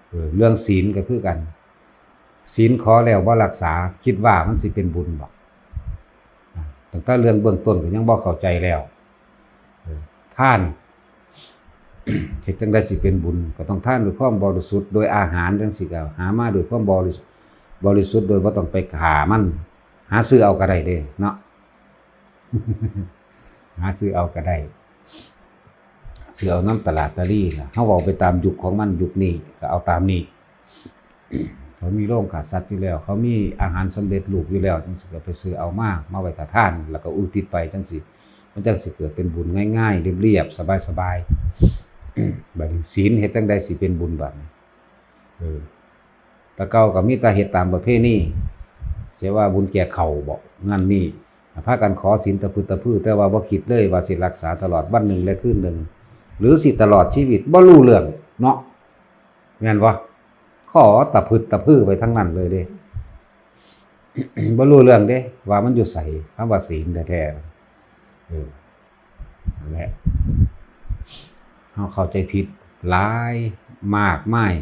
ເອີ ເລື່ອງສິນກໍຄືກັນ ສິນຂໍແລ້ວບໍ່ຮັກສາ ຄິດວ່າມັນຊິເປັນບຸນບໍ? ຕັ້ງແຕ່ເລື່ອງເບື້ອງຕົ້ນກໍຍັງບໍ່ເຂົ້າໃຈແລ້ວ. ເອີ ທານ ເຮັດຈັ່ງໃດຊິເປັນບຸນ? ກໍຕ້ອງທານດ້ວຍຄວາມບໍລິສຸດ ໂດຍອາຫານຈັ່ງຊີ້ ກໍຫາມາດ້ວຍຄວາມບໍລິ ບໍລິສຸດ ໂດຍບໍ່ຕ້ອງໄປຂ້າມັນ. ຫາຊື້ເອົາກໍໄດ້ເດ້ເນາະ ຫາຊື້ເອົາກໍໄດ້ ຊື້ເອົານຳຕະຫຼາດຕະລີລະ. ເຮົາເວົ້າໄປຕາມຍຸກຂອງມັນ ຍຸກນີ້ກໍເອົາຕາມນີ້. ເຂົາມີໂລງຂ້າສັດຢູ່ແລ້ວ ເຂົາມີອາຫານສຳເລັດຮູບຢູ່ແລ້ວ ຈັ່ງຊີ້ກໍໄປຊື້ເອົາມາ ມາໄວ້ຖ້າທານ ແລ້ວກໍອຸທິດໄປຈັ່ງຊີ້ ມັນຈັ່ງຊິເກີດເປັນບຸນງ່າຍໆ ລຽບໆ ສະບາຍໆ. ບັດນີ້ສິນເຮັດຈັ່ງໃດຊິເປັນບຸນບັດນີ້? ເອີ ແຕ່ເກົ່າກໍມີແຕ່ເຮັດຕາມປະເພນີ ຊິວ່າບຸນແຈກເຂົ້າບໍ ນັ້ນນີ້ ພາກັນຂໍສິນຕະພຶດຕະພື ແຕ່ວ່າບໍ່ຄິດເລີຍວ່າຊິຮັກສາຕະຫຼອດວັນໜຶ່ງ ແລະ ຄືນໜຶ່ງ ຫຼື ຊິຕະຫຼອດຊີວິດ ບໍ່ຮູ້ເລື່ອງເນາະ. ແມ່ນບໍ່? ຂໍຕະພຶດຕະພືໄປທັງນັ້ນເລີຍເດ້ ບໍ່ຮູ້ເລື່ອງເດ້ວ່າມັນຢູ່ໃສ ຄຳວ່າສິນແທ້ໆ. ເອີ ມັນ ແຫຼະ ເຮົາເຂົ້າໃຈຜິດຫຼາຍມາກມາຍ.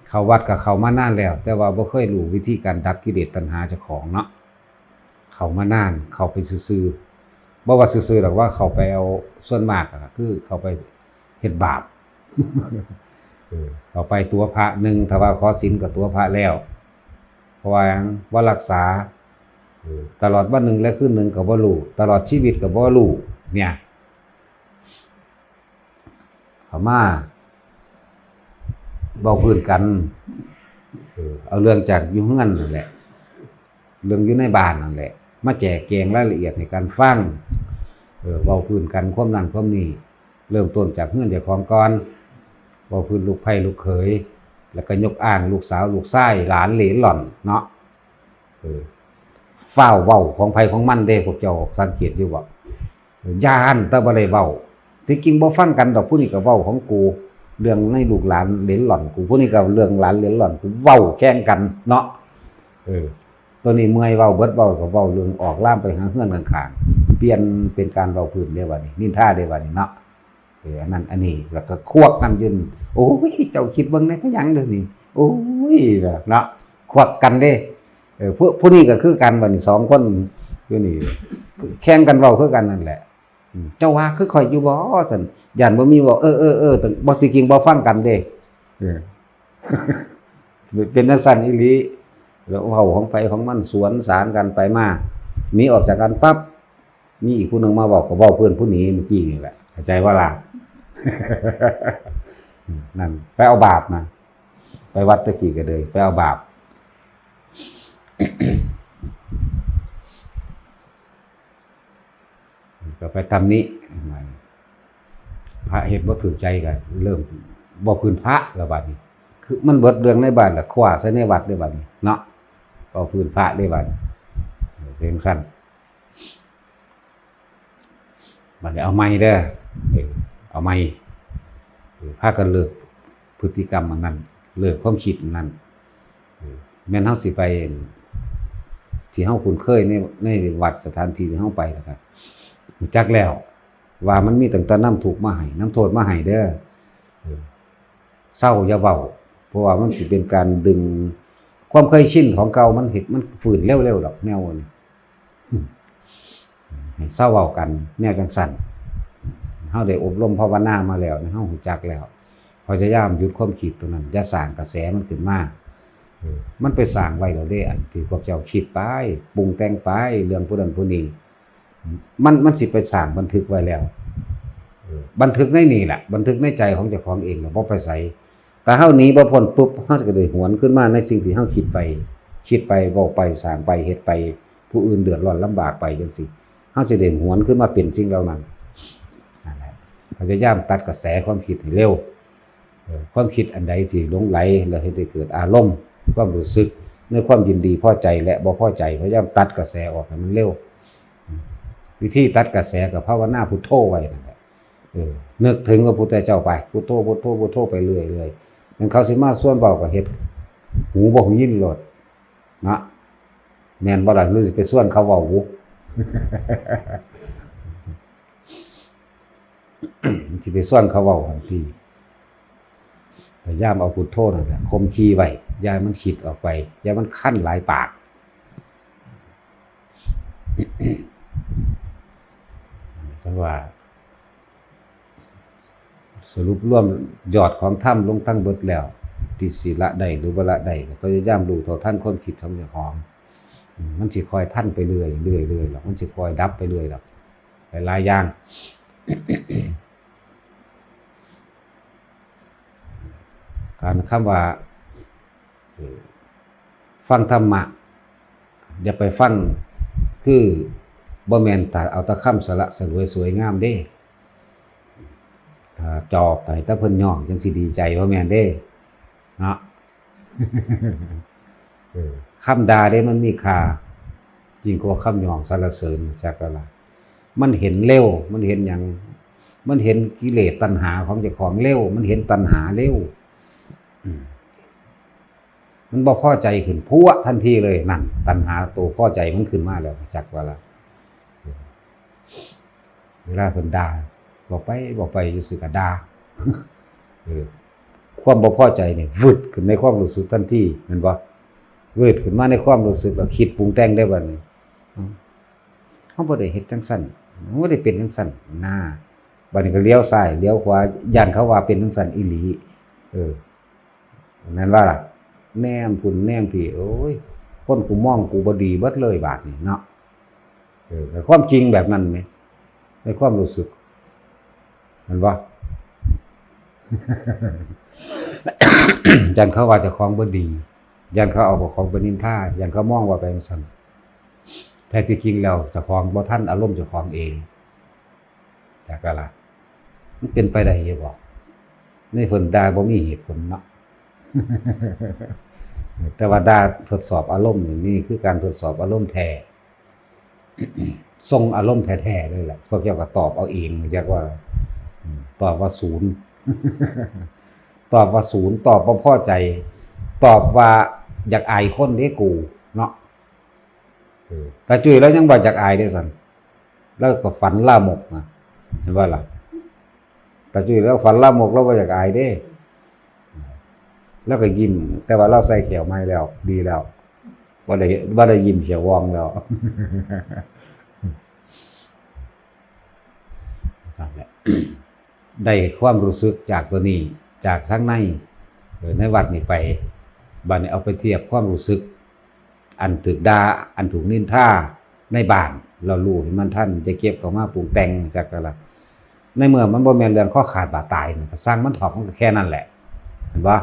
ເຂົ້າວັດກໍເຂົ້າມານານແລ້ວ ແຕ່ວ່າບໍ່ເຄີຍຮູ້ວິທີການດັບກິເລດຕັນຫາເຈົ້າຂອງເນາະ. ເຂົ້າມານານ ເຂົ້າໄປຊື່ໆ ບໍ່ວ່າຊື່ໆດອກ ວ່າເຂົ້າໄປເອົາ ສ່ວນມາກກໍຄືເຂົ້າໄປເຮັດບາບ ເອີ ເຂົ້າໄປຕົວະພະ ໜຶ່ງ ຖ້າວ່າຂໍສິນກໍຕົວະພະແລ້ວ ເພາະວ່າຫຍັງ? ບໍ່ຮັກສາ ເອີ ຕະຫຼອດວັນໜຶ່ງແລະຄືນໜຶ່ງກໍບໍ່ຮູ້ ຕະຫຼອດຊີວິດກໍບໍ່ຮູ້ ເນຍ. ເຂົ້າມາເວົ້າພື້ນກັນ ເອີ ເອົາເລື່ອງຈາກຢູ່ເຮືອນນັ້ນແຫຼະ ເລື່ອງຢູ່ໃນບ້ານນັ້ນແຫຼະ ມາແຈກແຈງລາຍລະອຽດໃຫ້ກັນຟັງ ເອີ ເວົ້າພື້ນກັນຄວາມນັ້ນຄວາມນີ້ ເລີ່ມຕົ້ນຈາກເຮືອນເຈົ້າຂອງກ່ອນ ເວົ້າພື້ນລູກໃພ້ລູກເຂີຍ ແລ້ວກໍຍົກອ້າງລູກສາວລູກຊາຍ ຫຼານເຫຼນຫຼອນເນາະ. ເອີ ຟ້າວເວົ້າຂອງໃຜຂອງມັນເດ້ ພວກເຈົ້າສັງເກດຢູ່ບໍ່? ຢ້ານແຕ່ບໍ່ໄດ້ເວົ້າ ທີ່ຈິງບໍ່ຟັງກັນດອກ ຜູ້ນີ້ກໍເວົ້າຂອງກູ ເລື່ອງໃນລູກຫຼານເຫຼນຫຼອນກູ ຜູ້ນີ້ກໍເລື່ອງຫຼານເຫຼນຫຼອນກູ ເວົ້າແຂ່ງກັນເນາະ. ເອີ ໂຕນີ້ເມື່ອຍເວົ້າ ເບິດເວົ້າກໍເວົ້າເລື່ອງອອກລາມໄປຫາເຮືອນຂ້າງໆ ປ່ຽນເປັນການເວົ້າພື້ນເດ້ບັດນີ້ ນິນທາເດ້ບັດນີ້ເນາະ. ເອີ ອັນນັ້ນອັນນີ້ ແລ້ວກໍຄວັກກັນຢູ່ ໂອ້ຍ ເຈົ້າຄິດເບິ່ງແດ່ ເປັນຫຍັງເດີນີ້ ໂອ້ຍ ເນາະ ຄວັກກັນເດ້. ເອີ ຜູ້ ຜູ້ນີ້ກໍຄືກັນ ບັດນີ້ສອງຄົນຢູ່ນີ້ ແຂ່ງກັນເວົ້າຄືກັນນັ້ນແຫຼະ. ເຈົ້າວ່າຄືຂ້ອຍຢູ່ບໍ່? ຊັ້ນ ຢ້ານບໍ່ມີເວົ້າ ເອີໆໆ ບໍ່ ທີ່ຈິງບໍ່ຟັງກັນເດ້. ເອີ ເປັນ ເປັນຈັ່ງຊັ້ນອີ່ຫຼີ ແລ້ວເວົ້າຂອງໃຜຂອງມັນ ສວນສານກັນໄປມາ ໜີອອກຈາກກັນປັບ ມີອີກຜູ້ໜຶ່ງມາເວົ້າ ກໍເວົ້າເພື່ອນຜູ້ໜີເມື່ອກີ້ນີ້ແຫຼະ ເຂົ້າໃຈບໍ່ລະ? ນັ້ນ ໄປເອົາບາບນະ ໄປວັດແຕ່ກີ້ກໍເລີຍໄປເອົາບາບ ກໍໄປຕຳໜິ ພະເຮັດບໍ່ຖືກໃຈກໍເລີ່ມເວົ້າພື້ນພະແລ້ວບາດນີ້ ຄືມັນເບິດເລື່ອງໃນບ້ານລະຄວ້າໃສ່ໃນວັດເດ້ບາດນີ້ເນາະ ເວົ້າພື້ນພະເດ້ບາດນີ້ ເປັນຈັ່ງຊັ້ນ. ບັດນີ້ເອົາໃໝ່ເດີ ເອີ ເອົາໃໝ່ ເອີ ພາກັນເລີກພຶດຕິກຳອັນນັ້ນ ເລີກຄວາມຄິດອັນນັ້ນ ເອີ ແມ່ນເຮົາຊິໄປ ທີ່ເຮົາຄຸ້ນເຄີຍໃນ ໃນວັດສະຖານທີ່ທີ່ເຮົາໄປ ແລ້ວກໍຮູ້ຈັກແລ້ວວ່າມັນມີຕັ້ງແຕ່ນຳທຸກມາໃຫ້ ນຳໂທດມາໃຫ້ເດີ ເອີ ເຊົາຢ່າເວົ້າ ເພາະວ່າມັນຊິເປັນການດຶງ ຄວາມເຄີຍຊິນຂອງເກົ່າ ມັນເຮັດ ມັນຟື້ນເລັວໆດອກແນວນີ້. ໃຫ້ເຊົາເວົ້າກັນແນວຈັ່ງຊັ້ນ ເຮົາໄດ້ອົບຮົມພາວະນາມາແລ້ວ ເຮົາຮູ້ຈັກແລ້ວ ພະຍາຍາມຢຸດຄວາມຄິດຕົງນັ້ນ ຢ່າສ້າງກະແສມັນຂຶ້ນມາ ເອີ ມັນໄປສ້າງໄວ້ແລ້ວເດ້ ອັນທີ່ພວກເຈົ້າຄິດໄປ ປຸງແຕ່ງໄປ ເລື່ອງຜູ້ນັ້ນຜູ້ນີ້ ມັນ ມັນຊິໄປສ້າງບັນທຶກໄວ້ແລ້ວ ເອີ ບັນທຶກໃນນີ້ແຫຼະ ບັນທຶກໃນໃຈຂອງເຈົ້າຂອງເອງ ບໍ່ໄປໃສ ຖ້າເຮົາໜີບໍ່ພົ້ນປຸບ ເຮົາກໍໄດ້ຫວນຄືນມາໃນສິ່ງທີ່ເຮົາຄິດໄປ ຄິດໄປ ເວົ້າໄປ ສ້າງໄປ ເຮັດໄປ ຜູ້ອື່ນເດືອດຮ້ອນລຳບາກໄປຈັ່ງຊີ້ ເຮົາຊິໄດ້ຫວນຄືນມາເປັນສິ່ງເຫຼົ່ານັ້ນ ນັ້ນແຫຼະ ພະຍາຍາມຕັດກະແສຄວາມຄິດໃຫ້ເລັວ ເອີ ຄວາມຄິດອັນໃດທີ່ຫຼົງໄຫຼ ແລ້ວເຮັດໃຫ້ເກີດອາລົມ ຄວາມຮູ້ສຶກໃນຄວາມຍິນດີພໍໃຈ ແລະ ບໍ່ພໍໃຈ ພະຍາຍາມຕັດກະແສອອກໃຫ້ມັນເລັວ ວິທີຕັດກະແສກໍພາວະນາພຸດໂທໄວ້ນັ້ນແຫຼະ ເອີ ນຶກເຖິງພະພຸດທະເຈົ້າໄປ ພຸດໂທ ພຸດໂທ ພຸດໂທໄປເລື້ອຍໆ ແມ່ນເຂົາຊິມາຊວນເວົ້າກໍເຮັດຫູບໍ່ຮູ້ຍິນໂລດເນາະ ແມ່ນບໍ່ລະ ຫຼືຊິໄປຊວນເຂົາເວົ້າບຸ ຊິໄປຊວນເຂົາເວົ້າຫັ້ນຕິ ພະຍາຍາມເອົາພຸດໂທນັ້ນແຫຼະຂົ່ມຂູ່ໄວ້ ຢ່າໃຫ້ມັນຄິດອອກໄປ ຢ່າໃຫ້ມັນຄັນຫຼາຍປາກ ຈັ່ງວ່າ ສະຫຼຸບລວມຍອດຂອງທຳລົງທັງເບິດແລ້ວ ທີ່ຊິລະໄດ້ ຫຼື ບໍ່ລະໄດ້ ກໍພະຍາຍາມຮູ້ເທົ່າທັນຄວາມຄິດຂອງເຈົ້າຂອງ ມັນຊິຄ່ອຍທັນໄປເລື້ອຍໆ ເລື້ອຍໆດອກ ມັນຊິຄ່ອຍດັບໄປເລື້ອຍດອກ ຫຼາຍໆຢ່າງ ການ ຄຳວ່າ ເອີ ຟັງທຳມະ ຢ່າໄປຟັງ ຄືບໍ່ແມ່ນແຕ່ເອົາແຕ່ຄຳສະຫຼະສະຫຼວຍສວຍງາມເດ້ ຖ້າຈອບໃຫ້ແຕ່ເພິ່ນຍ້ອງຈັ່ງຊິດີໃຈ ບໍ່ແມ່ນເດ້ເນາະ ເອີ ຄຳດ່າເດ້ມັນມີຄ່າ ຍິ່ງກວ່າຄຳຍ້ອງສັນລະເສີນ ຈັກແລ້ວລະ ມັນເຫັນເລັວ ມັນເຫັນຫຍັງ ມັນເຫັນກິເລດຕັນຫາຂອງເຈົ້າຂອງເລັວ ມັນເຫັນຕັນຫາເລັວ ອືມ ມັນບໍ່ພໍໃຈຂຶ້ນພວດທັນທີເລີຍ ນັ້ນ ຕັນຫາໂຕພໍໃຈມັນຂຶ້ນມາແລ້ວ ຈັກວ່າລະ ເວລາເພິ່ນດ່າ ເວົ້າໄປເວົ້າໄປຢູ່ຊື່ກໍດ່າ ເອີ ຄວາມບໍ່ພໍໃຈນີ້ວືດຂຶ້ນໃນຄວາມຮູ້ສຶກທັນທີ ແມ່ນບໍ່? ວືດຂຶ້ນມາໃນຄວາມຮູ້ສຶກ ແລ້ວຄິດປຸງແຕ່ງໄດ້ບັດນີ້ ເຮົາບໍ່ໄດ້ເຮັດຈັ່ງຊັ້ນ ເຮົາບໍ່ໄດ້ເປັນຈັ່ງຊັ້ນນາ ບັດນີ້ກໍຫຼຽວຊ້າຍຫຼຽວຂວາ ຢ້ານເຂົາວ່າເປັນຈັ່ງຊັ້ນອີ່ຫຼີ ເອີ ແມ່ນບໍ່ລະ? ແນມພຸ້ນແນມພີ້ ໂອ້ຍ ຄົນກູມອງກູບໍ່ດີເບິດເລີຍບາດນີ້ເນາະ ເອີ ແຕ່ຄວາມຈິງແບບນັ້ນແໝ ໃນຄວາມຮູ້ສຶກ ແມ່ນບໍ່? ຢ້ານເຂົາວ່າເຈົ້າຂອງບໍ່ດີ ຢ້ານເຂົາເອົາເຈົ້າຂອງໄປນິນທາ ຢ້ານເຂົາມອງວ່າໄປຈັ່ງຊັ້ນ ແທ້ທີ່ຈິງແລ້ວເຈົ້າຂອງບໍ່ທັນອາລົມເຈົ້າຂອງເອງ ຈັກກະລະ ມັນເປັນໄປໄດ້ຢູ່ບໍ່? ໃນເພິ່ນດ່າບໍ່ມີເຫດຜົນເນາະ ແຕ່ວ່າດ່າທົດສອບອາລົມນີ້ ນີ້ຄືການທົດສອບອາລົມແທ້ ສົ່ງອາລົມແທ້ໆເລີຍແຫຼະ ພວກເຈົ້າກໍຕອບເອົາເອງ ຈັກວ່າ ອືມ ຕອບວ່າສູນ ຕອບວ່າສູນ ຕອບບໍ່ພໍໃຈ ຕອບວ່າຢາກອາຍຄົນເດ້ກູເນາະ ເອີ ຕາຈຸ້ຍລາວຍັງວ່າຢາກອາຍເດ້ຊັ້ນ ລາວກໍຝັນລາມົກນະ ເຫັນບໍ່ລະ? ຕາຈຸ້ຍລາວຝັນລາມົກ ລາວບໍ່ຢາກອາຍເດ້ ລາວກໍຍິ້ມ ແຕ່ວ່າລາວໃສ່ແຂ້ວໃໝ່ແລ້ວ ດີແລ້ວ ບໍ່ໄດ້ ບໍ່ໄດ້ຍິ້ມແຂ້ວວອງແລ້ວ ຊັ້ນແຫຼະ ໄດ້ຄວາມຮູ້ສຶກຈາກຕົວນີ້ ຈາກທາງໃນ ເອີ ໃນວັດນີ້ໄປ ບາດນີ້ເອົາໄປທຽບຄວາມຮູ້ສຶກ ອັນຖືກດ່າ ອັນຖືກນິນທາໃນບ້ານ ລາວຮູ້ໃຫ້ມັນທັນ ຢ່າເກັບເຂົ້າມາປຸງແຕ່ງ ຈັກກະລະ ໃນເມື່ອມັນບໍ່ແມ່ນເລື່ອງຄໍຂາດບາດຕາຍ ກໍຊ່າງມັນເຖາະ ມັນກໍແຄ່ນັ້ນແຫຼະ ເຫັນບໍ່?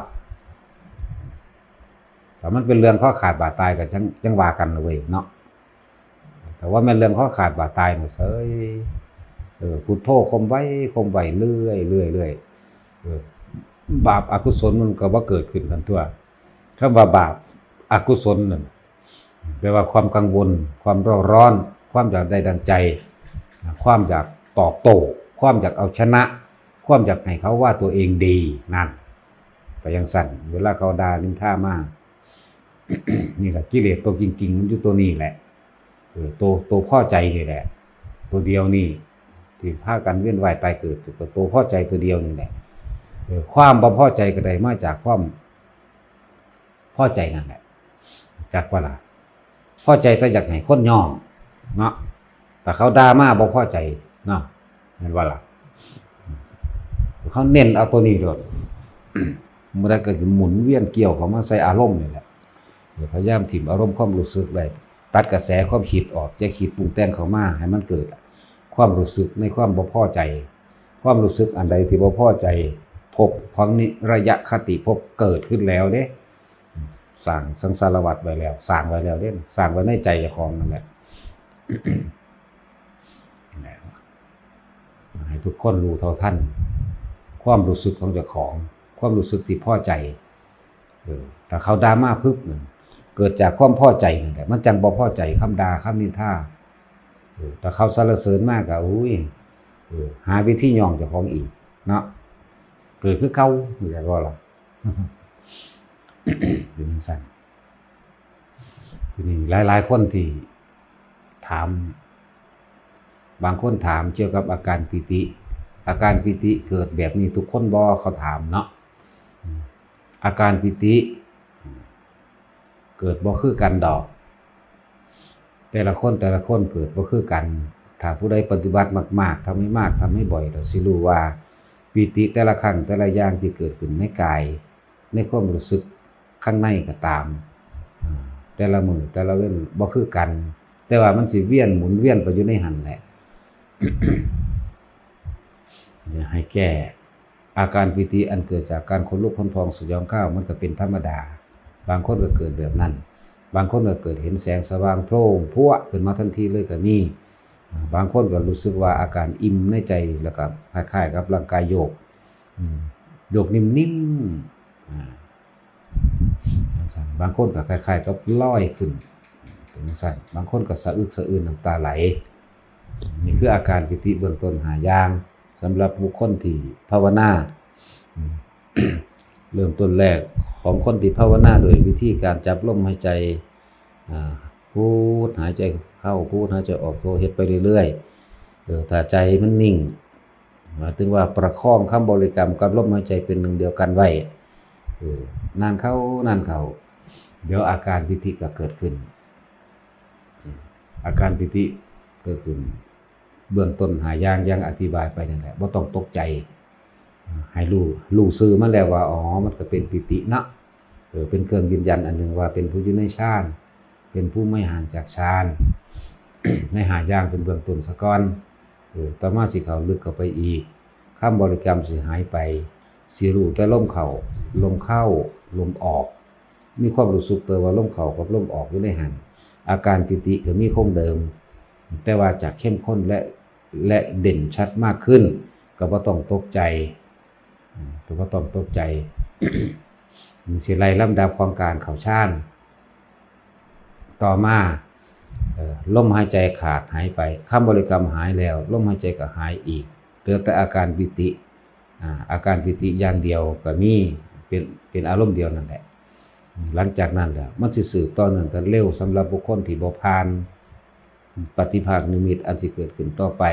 ຖ້າມັນເປັນເລື່ອງຄໍຂາດບາດຕາຍ ກໍຈັ່ງ ຈັ່ງວ່າກັນລະເວີຍເນາະ ແຕ່ວ່າແມ່ນເລື່ອງຄໍຂາດບາດຕາຍນີ້ເສີຍ ເອີ ພຸດໂທຂົ່ມໄວ້ ຂົ່ມໄວ້ເລື້ອຍໆ ເລື້ອຍໆ ເອີ ບາບອະກຸສົນມັນກໍບໍ່ເກີດຂຶ້ນຫັ້ນຕົວະ ຄຳວ່າບາບອະກຸສົນນັ້ນ ແປວ່າຄວາມກັງວົນ ຄວາມເຣົາຮ້ອນ ຄວາມຢາກໄດ້ດັ່ງໃຈ ຄວາມຢາກຕອບໂຕ້ ຄວາມຢາກເອົາຊະນະ ຄວາມຢາກໃຫ້ເຂົາວ່າຕົວເອງດີນັ້ນ ໄປຈັ່ງຊັ້ນ ເວລາເຂົາດ່ານິນທາມາ ນີ້ລະ ກິເລດໂຕຈິງໆ ມັນຢູ່ໂຕນີ້ແຫຼະ ເອີ ໂຕ ໂຕພໍໃຈນີ້ແຫຼະ ໂຕດຽວນີ້ ທີ່ພາກັນວຽນວ່າຍຕາຍເກີດ ກໍໂຕພໍໃຈໂຕດຽວນີ້ແຫຼະ ເອີ ຄວາມບໍ່ພໍໃຈກໍໄດ້ມາຈາກຄວາມ ພໍໃຈນັ້ນແຫຼະ ຈັກວ່າລະ ພໍໃຈແຕ່ຢາກໃຫ້ຄົນຍ້ອງເນາະ ຖ້າເຂົາດ່າມາບໍ່ພໍໃຈເນາະ ແມ່ນບໍ່ລະ? ເຂົາເນັ້ນເອົາໂຕນີ້ໂລດ ເມື່ອໃດກໍໝູນວຽນກ່ຽວເຂົ້າມາໃສ່ອາລົມນີ້ແຫຼະ ພະຍາຍາມຖິ້ມອາລົມຄວາມຮູ້ສຶກໄວ້ ຕັດກະແສຄວາມຄິດອອກ ຢ່າຄິດປຸງແຕ່ງເຂົ້າມາ ໃຫ້ມັນເກີດຄວາມຮູ້ສຶກໃນຄວາມບໍ່ພໍໃຈ ຄວາມຮູ້ສຶກອັນໃດທີ່ບໍ່ພໍໃຈ ພົບຂອງນິໄລຍະຄະຕິພົບເກີດຂຶ້ນແລ້ວເດ້ ສ້າງສັງສາລະວັດໄວ້ແລ້ວ ສ້າງໄວ້ແລ້ວເດ້ ສ້າງໄວ້ໃນໃຈເຈົ້າຂອງນັ້ນແຫຼະ ໃຫ້ທຸກຄົນຮູ້ເທົ່າທັນຄວາມຮູ້ສຶກຂອງເຈົ້າຂອງ ຄວາມຮູ້ສຶກທີ່ພໍໃຈ ເອີ ຖ້າເຂົາດ່າມາປຶບນັ້ນ ເກີດຈາກຄວາມພໍໃຈນັ້ນແຫຼະ ມັນຈັ່ງບໍ່ພໍໃຈຄຳດ່າຄຳນິນທາ ເອີ ຖ້າເຂົາສັນລະເສີນມາກໍ ໂອ້ຍ ເອີ ຫາວິທີຍ້ອງເຈົ້າຂອງອີກເນາະ ເກີດຄືເກົ່າ ເຫັນບໍ່ລະ? ເປັນຈັ່ງຊັ້ນ ທີນີ້ຫຼາຍໆຄົນທີ່ຖາມ ບາງຄົນຖາມກ່ຽວກັບອາການປີຕິ ອາການປີຕິເກີດແບບນີ້ທຸກຄົນບໍ່? ເຂົາຖາມເນາະ ອາການປີຕິເກີດບໍ່ຄືກັນດອກ ແຕ່ລະຄົນ ແຕ່ລະຄົນເກີດບໍ່ຄືກັນ ຖ້າຜູ້ໃດປະຕິບັດມາກໆ ທຳໃຫ້ມາກ ທຳໃຫ້ບ່ອຍ ລະຊິຮູ້ວ່າປີຕິແຕ່ລະຄັ້ງ ແຕ່ລະຢ່າງທີ່ເກີດຂຶ້ນໃນກາຍ ໃນຄວາມຮູ້ສຶກຂ້າງໃນກໍຕາມ ເອີ ແຕ່ລະມື້ແຕ່ລະເວັນບໍ່ຄືກັນ ແຕ່ວ່າມັນຊິວຽນໝູນວຽນໄປຢູ່ໃນຫັ້ນແຫຼະ ໃຫ້ແກ້ ອາການປີຕິອັນເກີດຈາກການຂົນລຸກຂົນພອງສະຫຍອງຂາວ ມັນກໍເປັນທຳມະດາ ບາງຄົນກໍເກີດແບບນັ້ນ ບາງຄົນກໍເກີດເຫັນແສງສະຫວ່າງໂພງພວະຂຶ້ນມາທັນທີເລີຍກໍມີ ບາງຄົນກໍຮູ້ສຶກວ່າອາການອີ່ມໃນໃຈ ແລ້ວກໍຄ້າຍໆກັບຮ່າງກາຍໂຍກ ອືມ ໂຍກນິ່ມໆ ອາ ຈັ່ງຊັ້ນ ບາງຄົນກໍຄ້າຍໆກັບລອຍຂຶ້ນ ເປັນຈັ່ງຊັ້ນ ບາງຄົນກໍສະອຶກສະອື້ນນ້ຳຕາໄຫຼ ນີ້ຄືອາການປີຕິເບື້ອງຕົ້ນຫ້າຢ່າງ ສຳລັບບຸກຄົນທີ່ພາວະນາ ອືມ ເລີ່ມຕົ້ນແລກຂອງຄົນທີ່ພາວະນາດ້ວຍວິທີການຈັບລົມຫາຍໃຈ ອາ ພູດ ຫາຍໃຈເຂົ້າ ພູດ ຫາຍໃຈອອກ ໂທ ເຮັດໄປເລື້ອຍໆ ເອີ ຖ້າໃຈມັນນິ່ງ ໝາຍເຖິງວ່າປະຄອງຄຳບໍລິກຳກັບລົມຫາຍໃຈເປັນໜຶ່ງດຽວກັນໄວ້ ເອີ ນານເຂົ້າ ນານເຂົ້າ ດຽວອາການປີຕິກໍເກີດຂຶ້ນ. ອາການປີຕິເກີດຂຶ້ນ ເບື້ອງຕົ້ນຫ້າຢ່າງ ຢ່າງອະທິບາຍໄປນັ້ນແຫຼະ ບໍ່ຕ້ອງຕົກໃຈ ໃຫ້ຮູ້ ຮູ້ຊື່ມັນແລ້ວວ່າ ອໍ ມັນກໍເປັນປີຕິເນາະ ເອີ ເປັນເຄື່ອງຢືນຢັນອັນໜຶ່ງວ່າເປັນຜູ້ຢູ່ໃນฌານ ເປັນຜູ້ໄມ່ຫ່າງຈາກຊານ ໃນຫ້າຢ່າງເປັນເບື້ອງຕົ້ນສາກ່ອນ. ເອີ ຕໍ່ມາຊິເຂົ້າເລິກເຂົ້າໄປອີກ ຄຳບໍລິກຳຊິຫາຍໄປ ຊິຮູ້ແຕ່ລົມເຂົ້າ ລົມເຂົ້າ ລົມອອກ ມີຄວາມຮູ້ສຶກແຕ່ວ່າລົມເຂົ້າກັບລົມອອກຢູ່ໃນຫັ້ນ. ອາການປີຕິກໍມີຄົງເດີມ ແຕ່ວ່າຈະເຂັ້ມຂຸ້ນ ແລະ ແລະ ເດັ່ນຊັດມາກຂຶ້ນ ກໍບໍ່ຕ້ອງຕົກໃຈ ກໍບໍ່ຕ້ອງຕົກໃຈ ມັນຊິໄລ່ລຳດັບຂອງການເຂົ້າຊານ. ຕໍ່ມາ ເອີ ລົມຫາຍໃຈຂາດຫາຍໄປ ຄຳບໍລິກຳຫາຍແລ້ວ ລົມຫາຍໃຈກໍຫາຍອີກ ເຫຼືອແຕ່ອາການປີຕິ ອາ ອາການປີຕິຢ່າງດຽວກໍມີ ເປັນ ເປັນອາລົມດຽວນັ້ນແຫຼະ. ຫຼັງຈາກນັ້ນແລ້ວ ມັນຊິສືບຕໍ່ເນື່ອງກັນເລັວ ສຳລັບບຸກຄົນທີ່ບໍ່ຜ່ານ ປະຕິພາກນິມິດອັນຊິເກີດຂຶ້ນຕໍ່ໄປ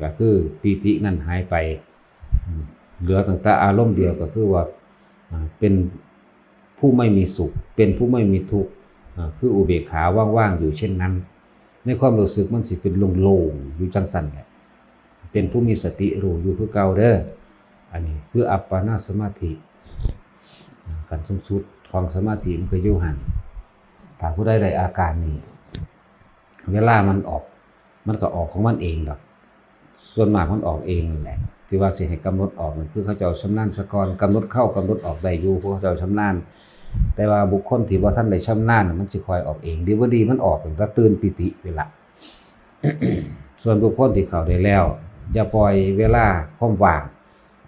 ກໍຄືປີຕິນັ້ນຫາຍໄປ ເຫຼືອຕັ້ງແຕ່ອາລົມດຽວ ກໍຄືວ່າ ອາ ເປັນຜູ້ໄມ່ມີສຸກ ເປັນຜູ້ໄມ່ມີທຸກ ອາ ຄືອຸເບກຂາ ວ່າງໆຢູ່ເຊັ່ນນັ້ນ ໃນຄວາມຮູ້ສຶກມັນຊິເປັນໂລ່ງໆຢູ່ຈັ່ງຊັ້ນແຫຼະ ເປັນຜູ້ມີສະຕິຮູ້ຢູ່ຄືເກົ່າເດີ. ອັນນີ້ຄືອັບປະນາສະມາທິ ຂັ້ນສູງສຸດຂອງສະມາທິມັນກໍຢູ່ຫັ້ນ. ຖ້າຜູ້ໃດໄດ້ອາການນີ້ ເວລາມັນອອກ ມັນກໍອອກຂອງມັນເອງດອກ ສ່ວນມາກມັນອອກເອງນັ້ນແຫຼະ. ທີ່ວ່າຊິໃຫ້ກຳນົດອອກນັ້ນ ຄືເຂົາເຈົ້າຊຳນານສາກ່ອນ ກຳນົດເຂົ້າກຳນົດອອກໄດ້ຢູ່ ພວກເຂົາເຈົ້າຊຳນານ. ແຕ່ວ່າບຸກຄົນທີ່ບໍ່ທັນໄດ້ຊຳນານ ມັນຊິຄ່ອຍອອກເອງ ດີບໍ່ດີມັນອອກຕັ້ງແຕ່ຕື່ນປີຕິພຸ້ນລະ. ສ່ວນບຸກຄົນທີ່ເຂົ້າໄດ້ແລ້ວ ຢ່າປ່ອຍເວລາຄວາມວ່າງ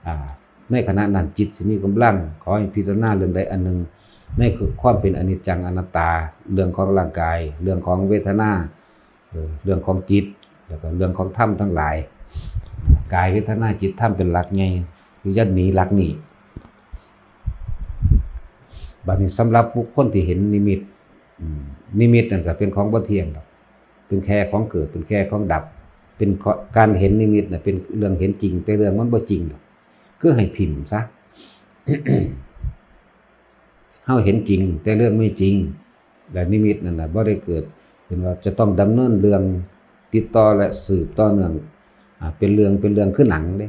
ອາ ໃນຂະນະນັ້ນຈິດຊິມີກຳລັງ. ຂໍໃຫ້ພິຈາລະນາເລື່ອງໃດອັນໜຶ່ງ ໃນຄວາມເປັນອະນິດຈັງອະນັດຕາ ເລື່ອງຂອງຮ່າງກາຍ ເລື່ອງຂອງເວທະນາ ເອີ ເລື່ອງຂອງຈິດ ແລ້ວກໍເລື່ອງຂອງທຳທັງຫຼາຍ ກາຍ ເວທະນາ ຈິດ ທຳ ເປັນຫຼັກໃຫຍ່ ຄືຢ່າໜີຫຼັກນີ້. ບາດນີ້ສຳລັບບຸກຄົນທີ່ເຫັນນິມິດ ອາ ນິມິດນັ້ນກໍເປັນຂອງບໍ່ທ່ຽງດອກ ເປັນແຄ່ຂອງເກີດ ເປັນແຄ່ຂອງດັບ ເປັນ ການເຫັນນິມິດນະເປັນເລື່ອງເຫັນຈິງ ແຕ່ເລື່ອງມັນບໍ່ຈິງດອກ ຄືໃຫ້ຖິ້ມຊະ. ເຮົາເຫັນຈິງ ແຕ່ເລື່ອງໄມ່ຈິງ ແລະ ນິມິດນັ້ນນະບໍ່ໄດ້ເກີດເປັນວ່າຈະຕ້ອງດຳເນີນເລື່ອງຕິດຕໍ່ ແລະ ສືບຕໍ່ເນື່ອງ ອາ ເປັນເລື່ອງ ເປັນເລື່ອງຄືໜັງເດ້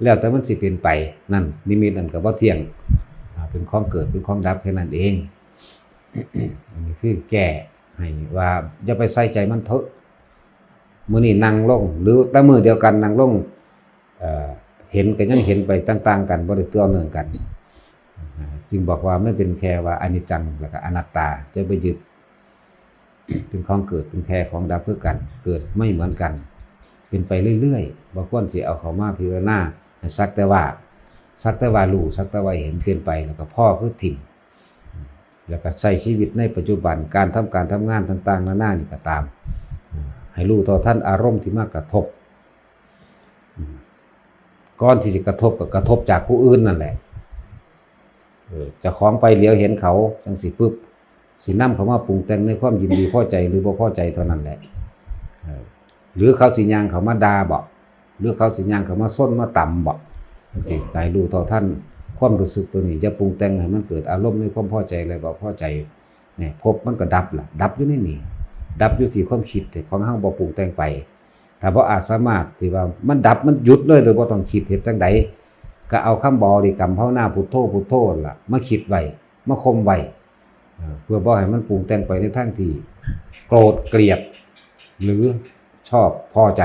ແລ້ວແຕ່ມັນຊິເປັນໄປ. ນັ້ນ ນິມິດນັ້ນກໍບໍ່ທ່ຽງ ອາ ເປັນຂອງເກີດ ເປັນຂອງດັບແຄ່ນັ້ນເອງ. ອັນນີ້ຄືແກ້ໃຫ້ວ່າຢ່າໄປໃສ່ໃຈມັນເຖາະ. ມື້ນີ້ນັ່ງລົງ ຫຼື ແຕ່ມື້ດຽວກັນນັ່ງລົງ ເອີ ເຫັນກໍຍັງເຫັນໄປຕ່າງໆກັນ ບໍ່ໄດ້ຕໍ່ເນື່ອງກັນ ຈຶ່ງບອກວ່າມັນເປັນແຄ່ວ່າອະນິດຈັງ ແລ້ວກໍອະນັດຕາ ຢ່າໄປຍຶດ ເປັນຂອງເກີດ ເປັນແຄ່ຂອງດັບຄືກັນ ເກີດໄມ່ເໝືອນກັນ ເປັນໄປເລື້ອຍໆ ບໍ່ຄວນຊິເອົາເຂົ້າມາພິຈາລະນາໃຫ້ສັກແຕ່ວ່າ ສັກແຕ່ວ່າຮູ້ ສັກແຕ່ວ່າເຫັນ ເປັນໄປ ແລ້ວກໍພໍຄືຖິ້ມ ແລ້ວກໍໃຊ້ຊີວິດໃນປັດຈຸບັນ ການທຳການທຳງານຕ່າງໆນານານີ້ກໍຕາມ ໃຫ້ຮູ້ເທົ່າທັນອາລົມທີ່ມາກະທົບ. ກ່ອນທີ່ຊິກະທົບກໍກະທົບຈາກຜູ້ອື່ນນັ້ນແຫຼະ ເອີ ເຈົ້າຂອງໄປຫຼຽວເຫັນເຂົາຈັ່ງຊີ້ປຶບ ຊິນຳເຂົ້າມາປຸງແຕ່ງໃນຄວາມຍິນດີພໍໃຈ ຫຼື ບໍ່ພໍໃຈເທົ່ານັ້ນແຫຼະ ເອີ ຫຼື ເຂົາຊິຍ່າງເຂົ້າມາດ່າບໍ ຫຼື ເຂົາຊິຍ່າງເຂົ້າມາຊົນມາຕຳບໍ ຈັ່ງຊີ້ ໃຫ້ຮູ້ເທົ່າທັນຄວາມຮູ້ສຶກໂຕນີ້ ຢ່າປຸງແຕ່ງໃຫ້ມັນເກີດອາລົມໃນຄວາມພໍໃຈ ແລະ ບໍ່ພໍໃຈ. ນີ້ ພົບມັນກໍດັບລະ ດັບຢູ່ໃນນີ້ ດັບຢູ່ທີ່ຄວາມຄິດຂອງເຮົາບໍ່ປຸງແຕ່ງໄປ. ຖ້າບໍ່ອາດສາມາດທີ່ວ່າມັນດັບ ມັນຢຸດເລີຍໂດຍບໍ່ຕ້ອງຄິດ ເຮັດຈັ່ງໃດ? ກໍເອົາຄຳບໍລິກຳພາວະນາ ພຸດໂທ ພຸດໂທ ນັ້ນລະ ມາຄິດໄວ້ ມາຂົ່ມໄວ້ ເອີ ເພື່ອບໍ່ໃຫ້ມັນປຸງແຕ່ງໄປໃນທາງທີ່ໂກດ ເກລຽດ ຫຼື ຊອບ ພໍໃຈ.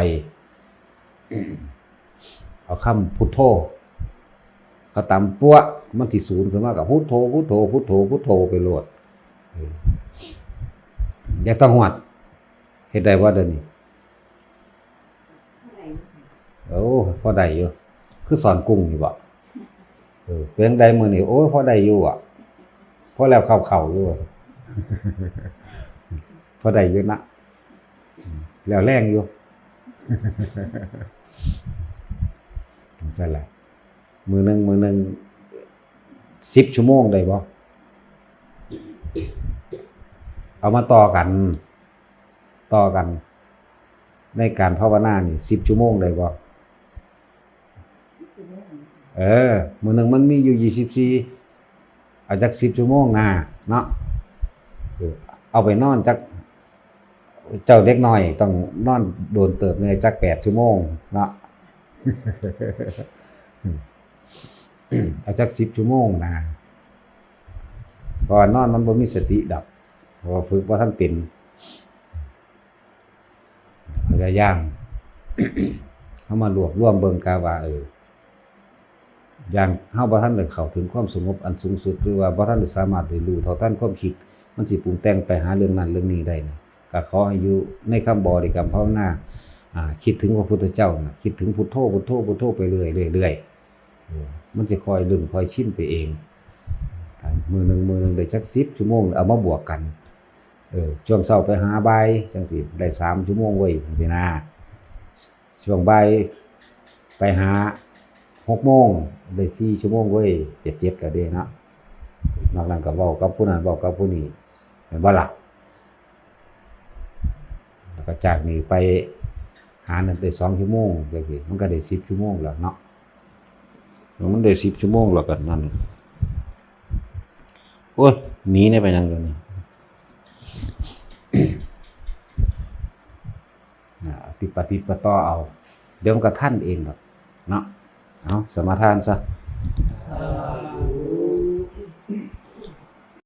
ເອົາຄຳພຸດໂທເຂົ້າຕຳປົວະ ມັນຊິສູນຂຶ້ນມາກໍພຸດໂທ ພຸດໂທ ພຸດໂທ ພຸດໂທໄປໂລດ. ເອີ ຢ່າຕາຫວດ ເຮັດໄດ້ບໍ່ດຽວນີ້? ໂອ້ ພໍໄດ້ຢູ່ ຄືສອນກຸ້ງນີ້ບໍ? ເອີ ເປັນຈັ່ງໃດມື້ນີ້? ໂອ້ຍ ພໍໄດ້ຢູ່ອະ ພໍແລ້ວເຂົ້າໆຢູ່ ພໍໄດ້ຢູ່ນະ ແລ້ວແຮງຢູ່ ຈັ່ງຊັ້ນລະ ມື້ໜຶ່ງ ມື້ໜຶ່ງສິບຊົ່ວໂມງໄດ້ບໍ່? ເອົາມາຕໍ່ກັນ ຕໍ່ກັນ ໃນການພາວະນານີ້ສິບຊົ່ວໂມງໄດ້ບໍ່? ເອີ ມື້ໜຶ່ງມັນມີຢູ່ຊາວສີ່ ເອົາຈັກສິບຊົ່ວໂມງນາເນາະ ເອີ ເອົາໄປນອນຈັກ ເຈົ້າເດັກນ້ອຍຕ້ອງນອນໂດນເຕີບແດ່ ຈັກແປດຊົ່ວໂມງເນາະ ເອົາຈັກສິບຊົ່ວໂມງນາ ເພາະວ່ານອນມັນບໍ່ມີສະຕິດອກ ເພາະວ່າຝຶກບໍ່ທັນເປັນ. ພະຍາຍາມ ເຮົາມາລວບລວມເບິ່ງກະວ່າ ເອີ ຢ່າງເຮົາບໍ່ທັນໄດ້ເຂົ້າເຖິງຄວາມສະຫງົບອັນສູງສຸດ ຫຼືວ່າບໍ່ທັນໄດ້ສາມາດໄດ້ຮູ້ເທົ່າທັນຄວາມຄິດ ມັນຊິປຸງແຕ່ງໄປຫາເລື່ອງນັ້ນເລື່ອງນີ້ໄດ້ນະ ກະຂໍໃຫ້ຢູ່ໃນຄຳບໍລິກຳພາວະນາ ອາ ຄິດເຖິງພະພຸດທະເຈົ້ານະ ຄິດເຖິງພຸດໂທ ພຸດໂທ ພຸດໂທ ໄປເລື້ອຍໆ ເລື້ອຍໆ ເອີ ມັນຊິຄ່ອຍເລີ່ມຄ່ອຍຊິນໄປເອງ ມື້ໜຶ່ງ ມື້ໜຶ່ງໄດ້ຈັກສິບຊົ່ວໂມງ ເອົາມາບວກກັນ ເອີ ຊ່ວງເຊົ້າໄປຫາບ່າຍຈັ່ງຊີ້ ໄດ້ສາມຊົ່ວໂມງເວີຍ ຈັ່ງຊີ້ນາ ຊ່ວງບ່າຍໄປຫາຫົກໂມງ ໄດ້ສີ່ຊົ່ວໂມງເວີຍ ເຈັດ ເຈັດແລ້ວເດ້ເນາະ ນອກນັ້ນກໍເວົ້າກັບຜູ້ນັ້ນ ເວົ້າກັບຜູ້ນີ້ ແມ່ນບໍ່ລະ? ແລ້ວກໍຈາກນີ້ໄປຫານັ້ນໄດ້ສອງຊົ່ວໂມງ ຈັ່ງຊີ້ ມັນກໍໄດ້ສິບຊົ່ວໂມງແລ້ວເນາະ ມັນໄດ້ສິບຊົ່ວໂມງແລ້ວກໍນັ້ນ ໂອ້ຍ ໜີແດ່ ໄປຫຍັງດຽວນີ້? ນະ ຕິດປະຕິດປະຕໍ່ເອົາ ດຽວມັນກໍທັນເອງດອກເນາະ ເອົາ ສະມາທານຊະ.